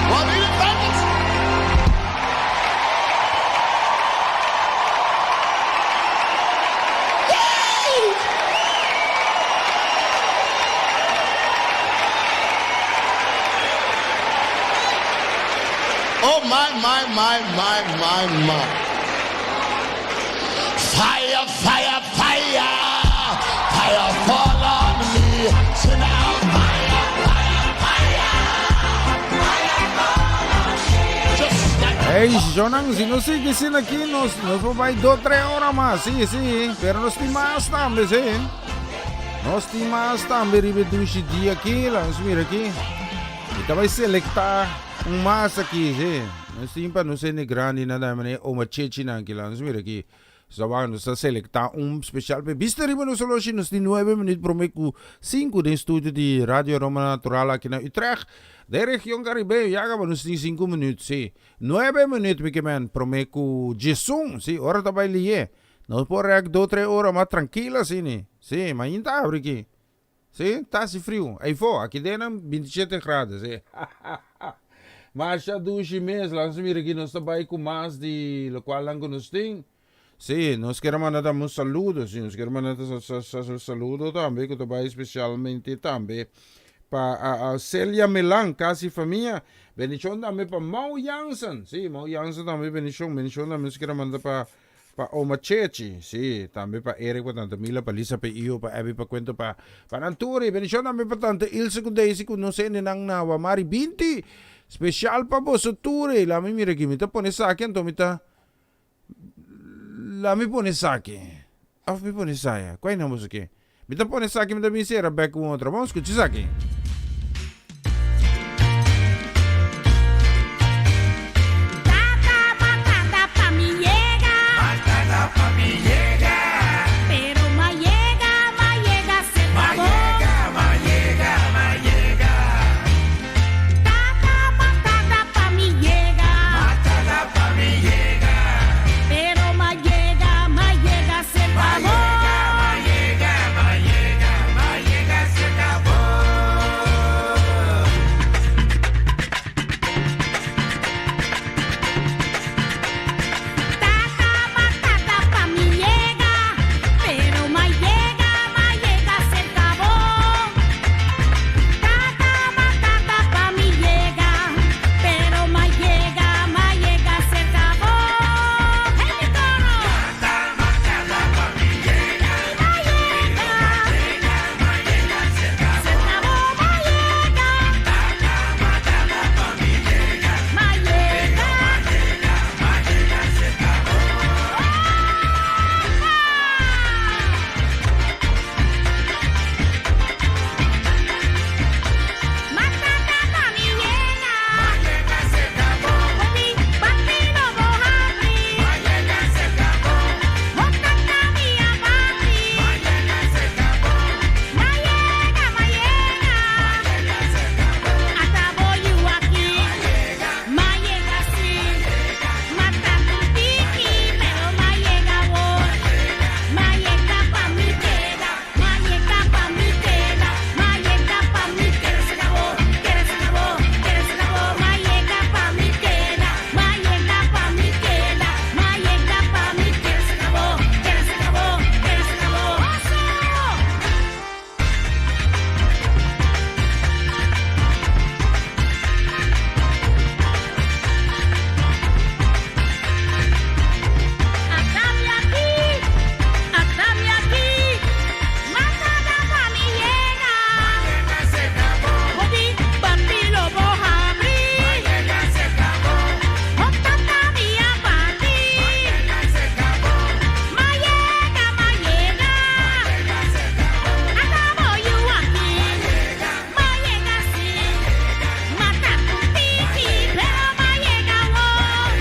Juanita Francis. Oh my, my, my, my, my, my. Fire, fire, fire. Fire fall on me. Say now, fire, fire, fire. Fire fall on me. Just like Hey, Jonan, si nos sigui asina aki, nos, nos por bai dos, tres ora mas. Si, si. Pero nos tin mas tambe, si. Nos tin mas tambe riba dushi dia aki. Laga nos mira aki. Mi ta bai selektá un mas aki, si. Nos tin pa nos hende grandi nan tambe, manera oma Chechi nan aki. Laga nos mira aki. Sa nos ta selektá un spesial p'e bista riba nos oloshi. Nos tin nuebe minuut promé ku sinku den studio di Radio Aroma Natural aki na Utrecht, den region Caribeño. Ya kaba nos tin sinku minuut, si. Nuebe minuut mi ke men promé ku djesun, si, ora ta bai lié. Nos por rèk dos tres ora mas trankil asini. Si, mainta abri aki. Sí, ta hasi friu. Eyfo, aki den nan bintichete grado, sí. Masha dushi mes. Laga nos mira aki nos ta bai ku mas di lokualnan ku nos tin. Sí, nos kier a manda tambe un saludo, sí, nos kier a manda un saludo tambe ku ta bai spesialmente tambe pa Celia Melan, kas i famia. Bendishon tambe pa Mau Jansen, sí, Mau Jansen tambe bendishon, bendishon tambe nos kier a manda pa pa Oma Chechi, sí, tambe pa Eric, pa Tante Mila, pa Lisa, pa Iyo, pa Abby, pa Cuento, pa pa nan tur. I bendishon tambe pa Tante Ilse ku Daisy ku nos hendenan na Wamari binti. Spesial pa boso tur. I laat mi mira aki, mi ta pone esaki anto mi ta Laat mi pone esaki. Of mi pone esaya. Kua nan boso ke? Mi ta pone esaki mi ta bin sera bek ku un otro. Bon, skucha esaki. Tata matata pa mi yega. Matata pa mi yega. Pero ma yega, ma yega se Ma acabó. yega, ma yega, ma yega. Tata matata pa mi yega. Matata pa mi yega. Pero ma yega, ma yega se Ma acabó. yega, ma yega, ma yega, ma yega se acabó. Tata matata pa mi yega, pero ma yega, ma yega se acabó. Tata matata pa mi yega, pero ma yega, ma yega se acabó. Hey mi coro! Tata matata pa mi yega, Ma yega, ma yega, ma yega se acabó. se acabó, ma yega, Tata matata pa mi yega, ma yega. ma yega, ma yega se acabó. Matata pa mi yega. Ma yega se acabó. Papi, papi no bo habri. Ma yega se acabó. Botata mi abati. Ma yega se acabó. Ma yega, ma yega. Ma yega se acabó. Ata bo yu aki. Ma yega, Ma yega si. Mata un tiki, pero ma yega awor. Ma yega pa mi keda. Ma yega pa mi keda. Ma yega pa mi keda. Se acabó, keda se acabó, keda se acabó. Ma yega pa mi keda. Ma yega pa mi keda. Ma yega pa mi keda. Se acabó, keda se acabó, keda se acabó. Oso! Ata mi aki, ata mi aki, matata pa mi yega. Ma yega se acabó. Hopi papi lo bo habri. Ma yega se acabó. Botata mi abati. Ma yega se acabó. Ma yega, ma yega. Ma yega se acabó. Ata bo yu aki. Ma yega, Ma yega si. Mata un tiki, pero ma yega awor.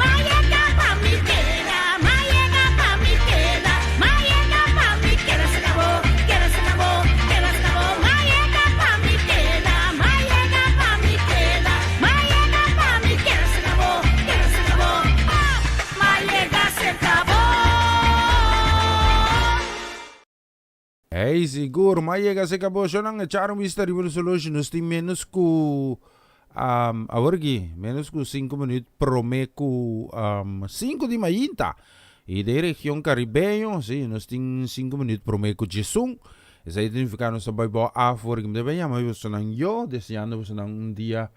Ma yega pa mi keda, ma yega pa mi keda, ma yega pa mi keda. Se acabó, keda se acabó, keda se acabó. Ma yega pa mi keda, ma yega pa mi keda, ma yega pa mi keda. Se acabó, keda se acabó. Ah, ma yega se acabó. Hey, sigur, ma yega se cabo shonan echar un bista riba nos horloge, nos tin menos cu um, awor aki, menos cu 5 minuut prome cu um, 5 di mainta. Y den region caribeño, si, nos tin 5 minuut prome cu djesun. Esey ta nifica nos ta bay bao af awor aki. Mi ta bay yama bosonan yo, deseando bosonan un dia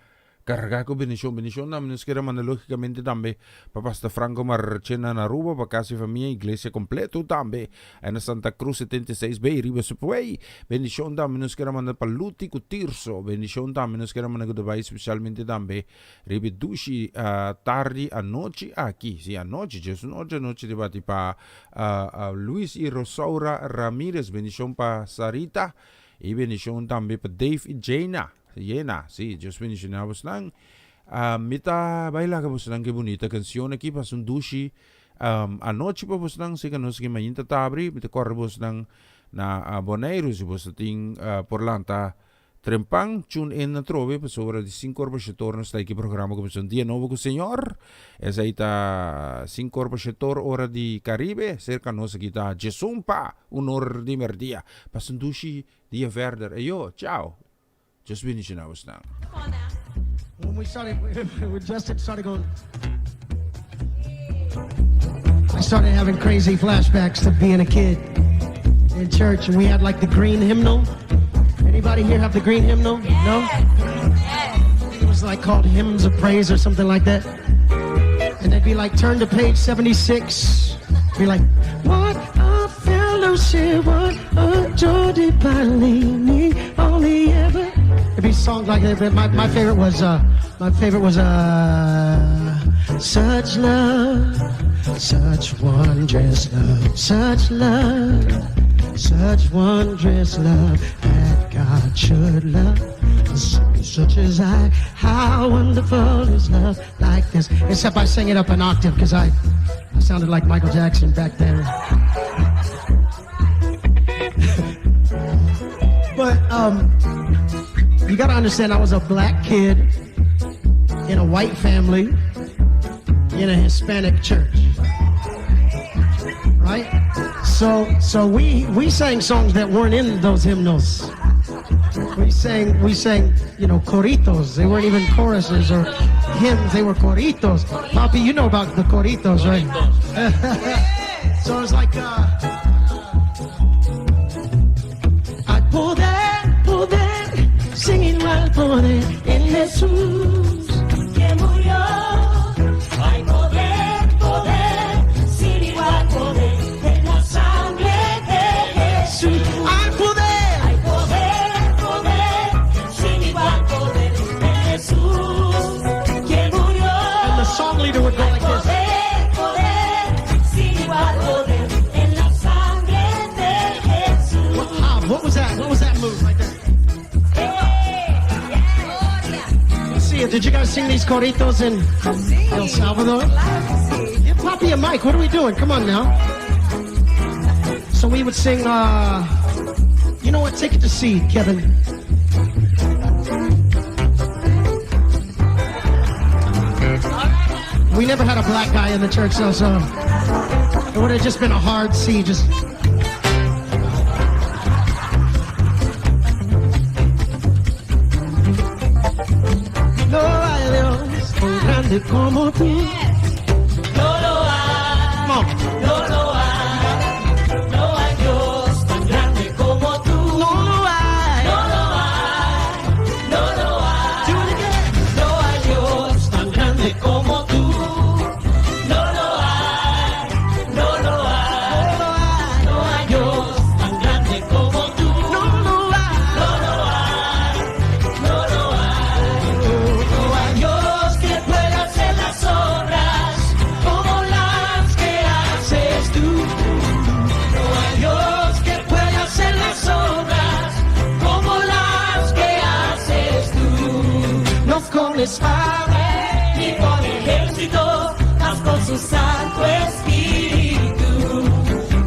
Carga cu bendicion. Bendicion tambe nos kier a manda logicamente tambe pa Pastor Franco Marchena na Aruba, pa casa y famia, iglesia completo tambe ahí na Santa Cruz 76B riba Subway. Bendicion tambe nos kier a manda pa Luti cu Tirso. Bendicion tambe nos kier a manda cu ta bay specialmente tambe riba e dushi tardi anochi aki. Si, anochi, djes un ocho anochi ta bati pa Luis y Rosaura Ramirez. Bendicion pa Sarita y bendicion tambe pa Dave y Jayna. Yena, sí, Dios bendiciona bosnan. Ah, mi ta bai laga bosnan ke bunita cancion aki pasa un dushi um, anochi pa bosnan, si que nos ke mainta ta abri, mi ta corre bosnan na uh, Boneiru, si bos tin uh, por lanta Trempan, tune in atrobe pasobra di sinkor pa shetor nos ta aki programa kuminsá un dia nobo ku Señor. Esei ta sinkor pa shetor ora di Caribe, serka nos aki ta djesun pa un or di merdia. Pasa un dushi dia verder. Eyo, chao. Dios bendiciona bosnan. When we started, when Justin started going, I started having crazy flashbacks to being a kid in church, and we had like the green hymnal. Anybody here have the green hymnal? No? It was like called Hymns of Praise or something like that. And they'd be like, turn to page 76. Be like, what a fellowship, what a joy divinely, only ever. It'd be songs like that. But my favorite was, my favorite was, such love, such wondrous love, such love, such wondrous love that God should love. Such as I, how wonderful is love like this. Except I sang it up an octave because I sounded like Michael Jackson back then. But you got to understand, I was a black kid in a white family in a Hispanic church. Right? So we sang songs that weren't in those hymnals. We sang, coritos. They weren't even choruses or hymns. They were coritos. Papi, you know about the coritos, right? So it was like, I pull that, pull that, singing while poder en Jesús que murió. Hay poder, poder, sin igual poder en la sangre de Jesús. Hay poder, hay poder, poder, sin igual poder en Jesús que murió. And the song leader would go like this. Poder, poder, sin igual poder en la sangre de Jesús. What was that? What was that move right there? Let's see it. Did you guys sing these coritos in El Salvador? Give Papi a mic. What are we doing? Come on now. So we would sing, you know what? Take it to C, Kevin. We never had a black guy in the church, though, so it would have just been a hard C. Just. No hay Dios tan grande como tú. No lo hay, Come on. no lo hay, no hay Dios tan grande como tú. No lo hay, no lo hay, no lo hay. Do it again. No hay Dios tan grande como tú. No lo hay, no lo hay, no hay Dios tan grande como tú. No lo hay, no lo hay, no lo hay. No hay Dios que pueda hacer las obras como las que haces tú. No hay Dios que pueda hacer las obras como las que haces tú. No con espada ni con ejército, mas con su Santo Espíritu.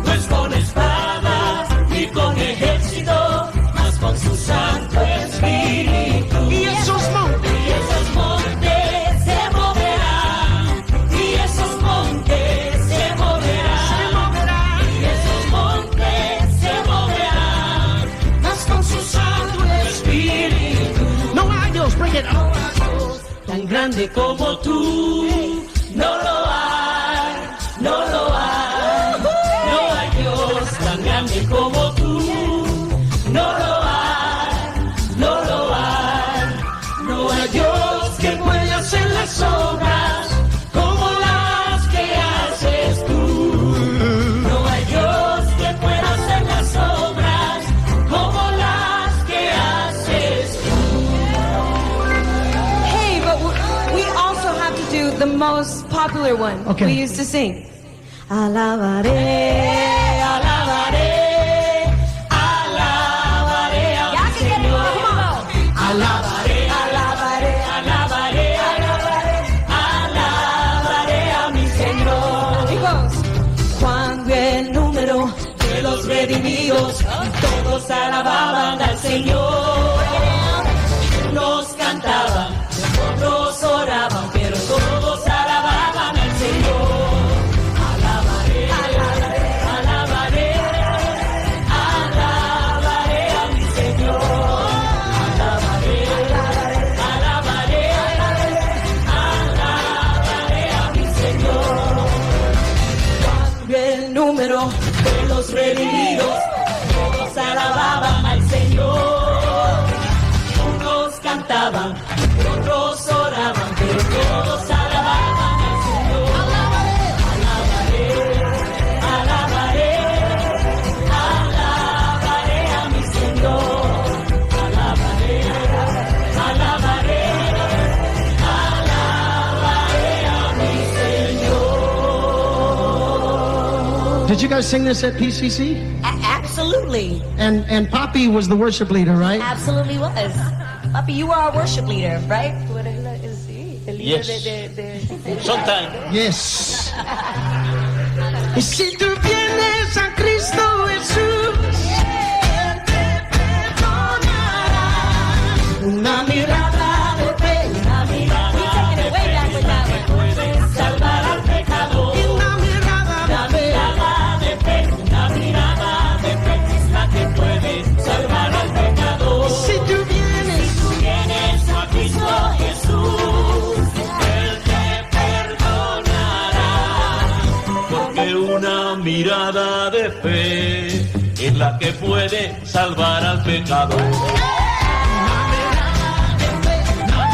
No es con espada ni con ejército, mas con su Santo Espíritu. Y esos montes, y esos montes se moverán, y esos montes se moverán, se moverán, y esos montes se moverán, mas con su Santo Espíritu. No hay Dios, bring it up. Tan grande como tú, no lo hay, no lo hay, no hay Dios tan grande como tú, no lo hay, no lo hay, no hay Dios que pueda hacer las obras como las que haces tú, no hay Dios que pueda hacer las obras como las que haces tú. Hey, but we also have to do the most popular one Okay. we used to sing. Alabaré, alabaré, alabaré a mi Señor. Alabaré, alabaré, alabaré, alabaré, alabaré a mi Señor. It goes. Cuando el número de los redimidos, todos alababan al Señor. número de los redimidos. Todos alababan al Señor. Unos cantaban, otros oraban, pero todos alababan al Señor. Alabaré, alabaré, alabaré a mi Señor. Alabaré, alabaré, alabaré a mi Señor. Did you guys sing this at PCC? Absolutely. And Poppy was the worship leader, right? Absolutely was. Papi, you are our worship leader, right? Tú eres la, el, sí, el líder Yes. de Sometime. Yes. Y si tú vienes a Cristo Jesús, Él te perdonará. Una mirada de fe, una mirada de fe es la que puede salvar al pecador. Una mirada Una de fe. mirada de fe, una mirada de fe es la que puede salvar al pecador. Si tú vienes, Si tú vienes a Cristo Jesús, Él te perdonará. Porque una mirada de fe es la que puede salvar al pecador. Una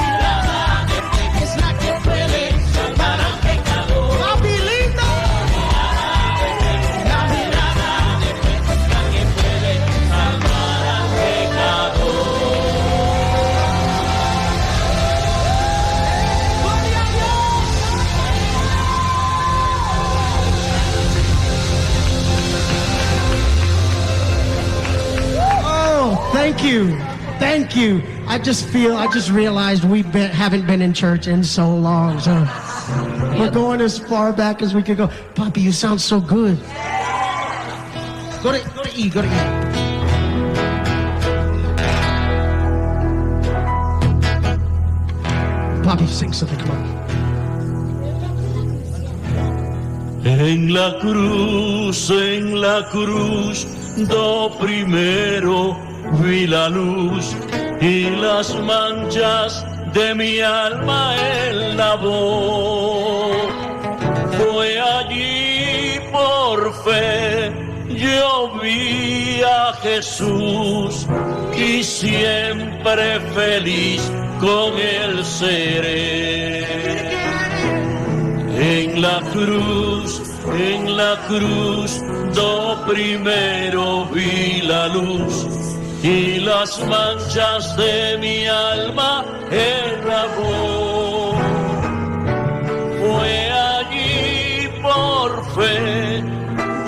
mirada de fe es la que puede salvar al pecador. Papi lindo. La mirada de fe es la que puede salvar al pecador. Gloria a Dios. Oh, thank you. Thank you. I just realized we haven't been in church in so long. So we're going as far back as we could go. Poppy, you sound so good. Go to E, go to E. Poppy, sing something, come on. En la cruz, do primero vi la luz y las manchas de mi alma él lavó. Fue allí por fe, yo vi a Jesús y siempre feliz con él seré. En la cruz, do primero vi la luz y las manchas de mi alma él lavó. Fue allí por fe,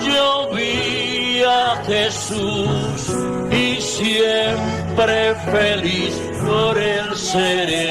yo vi a Jesús y siempre feliz por él seré.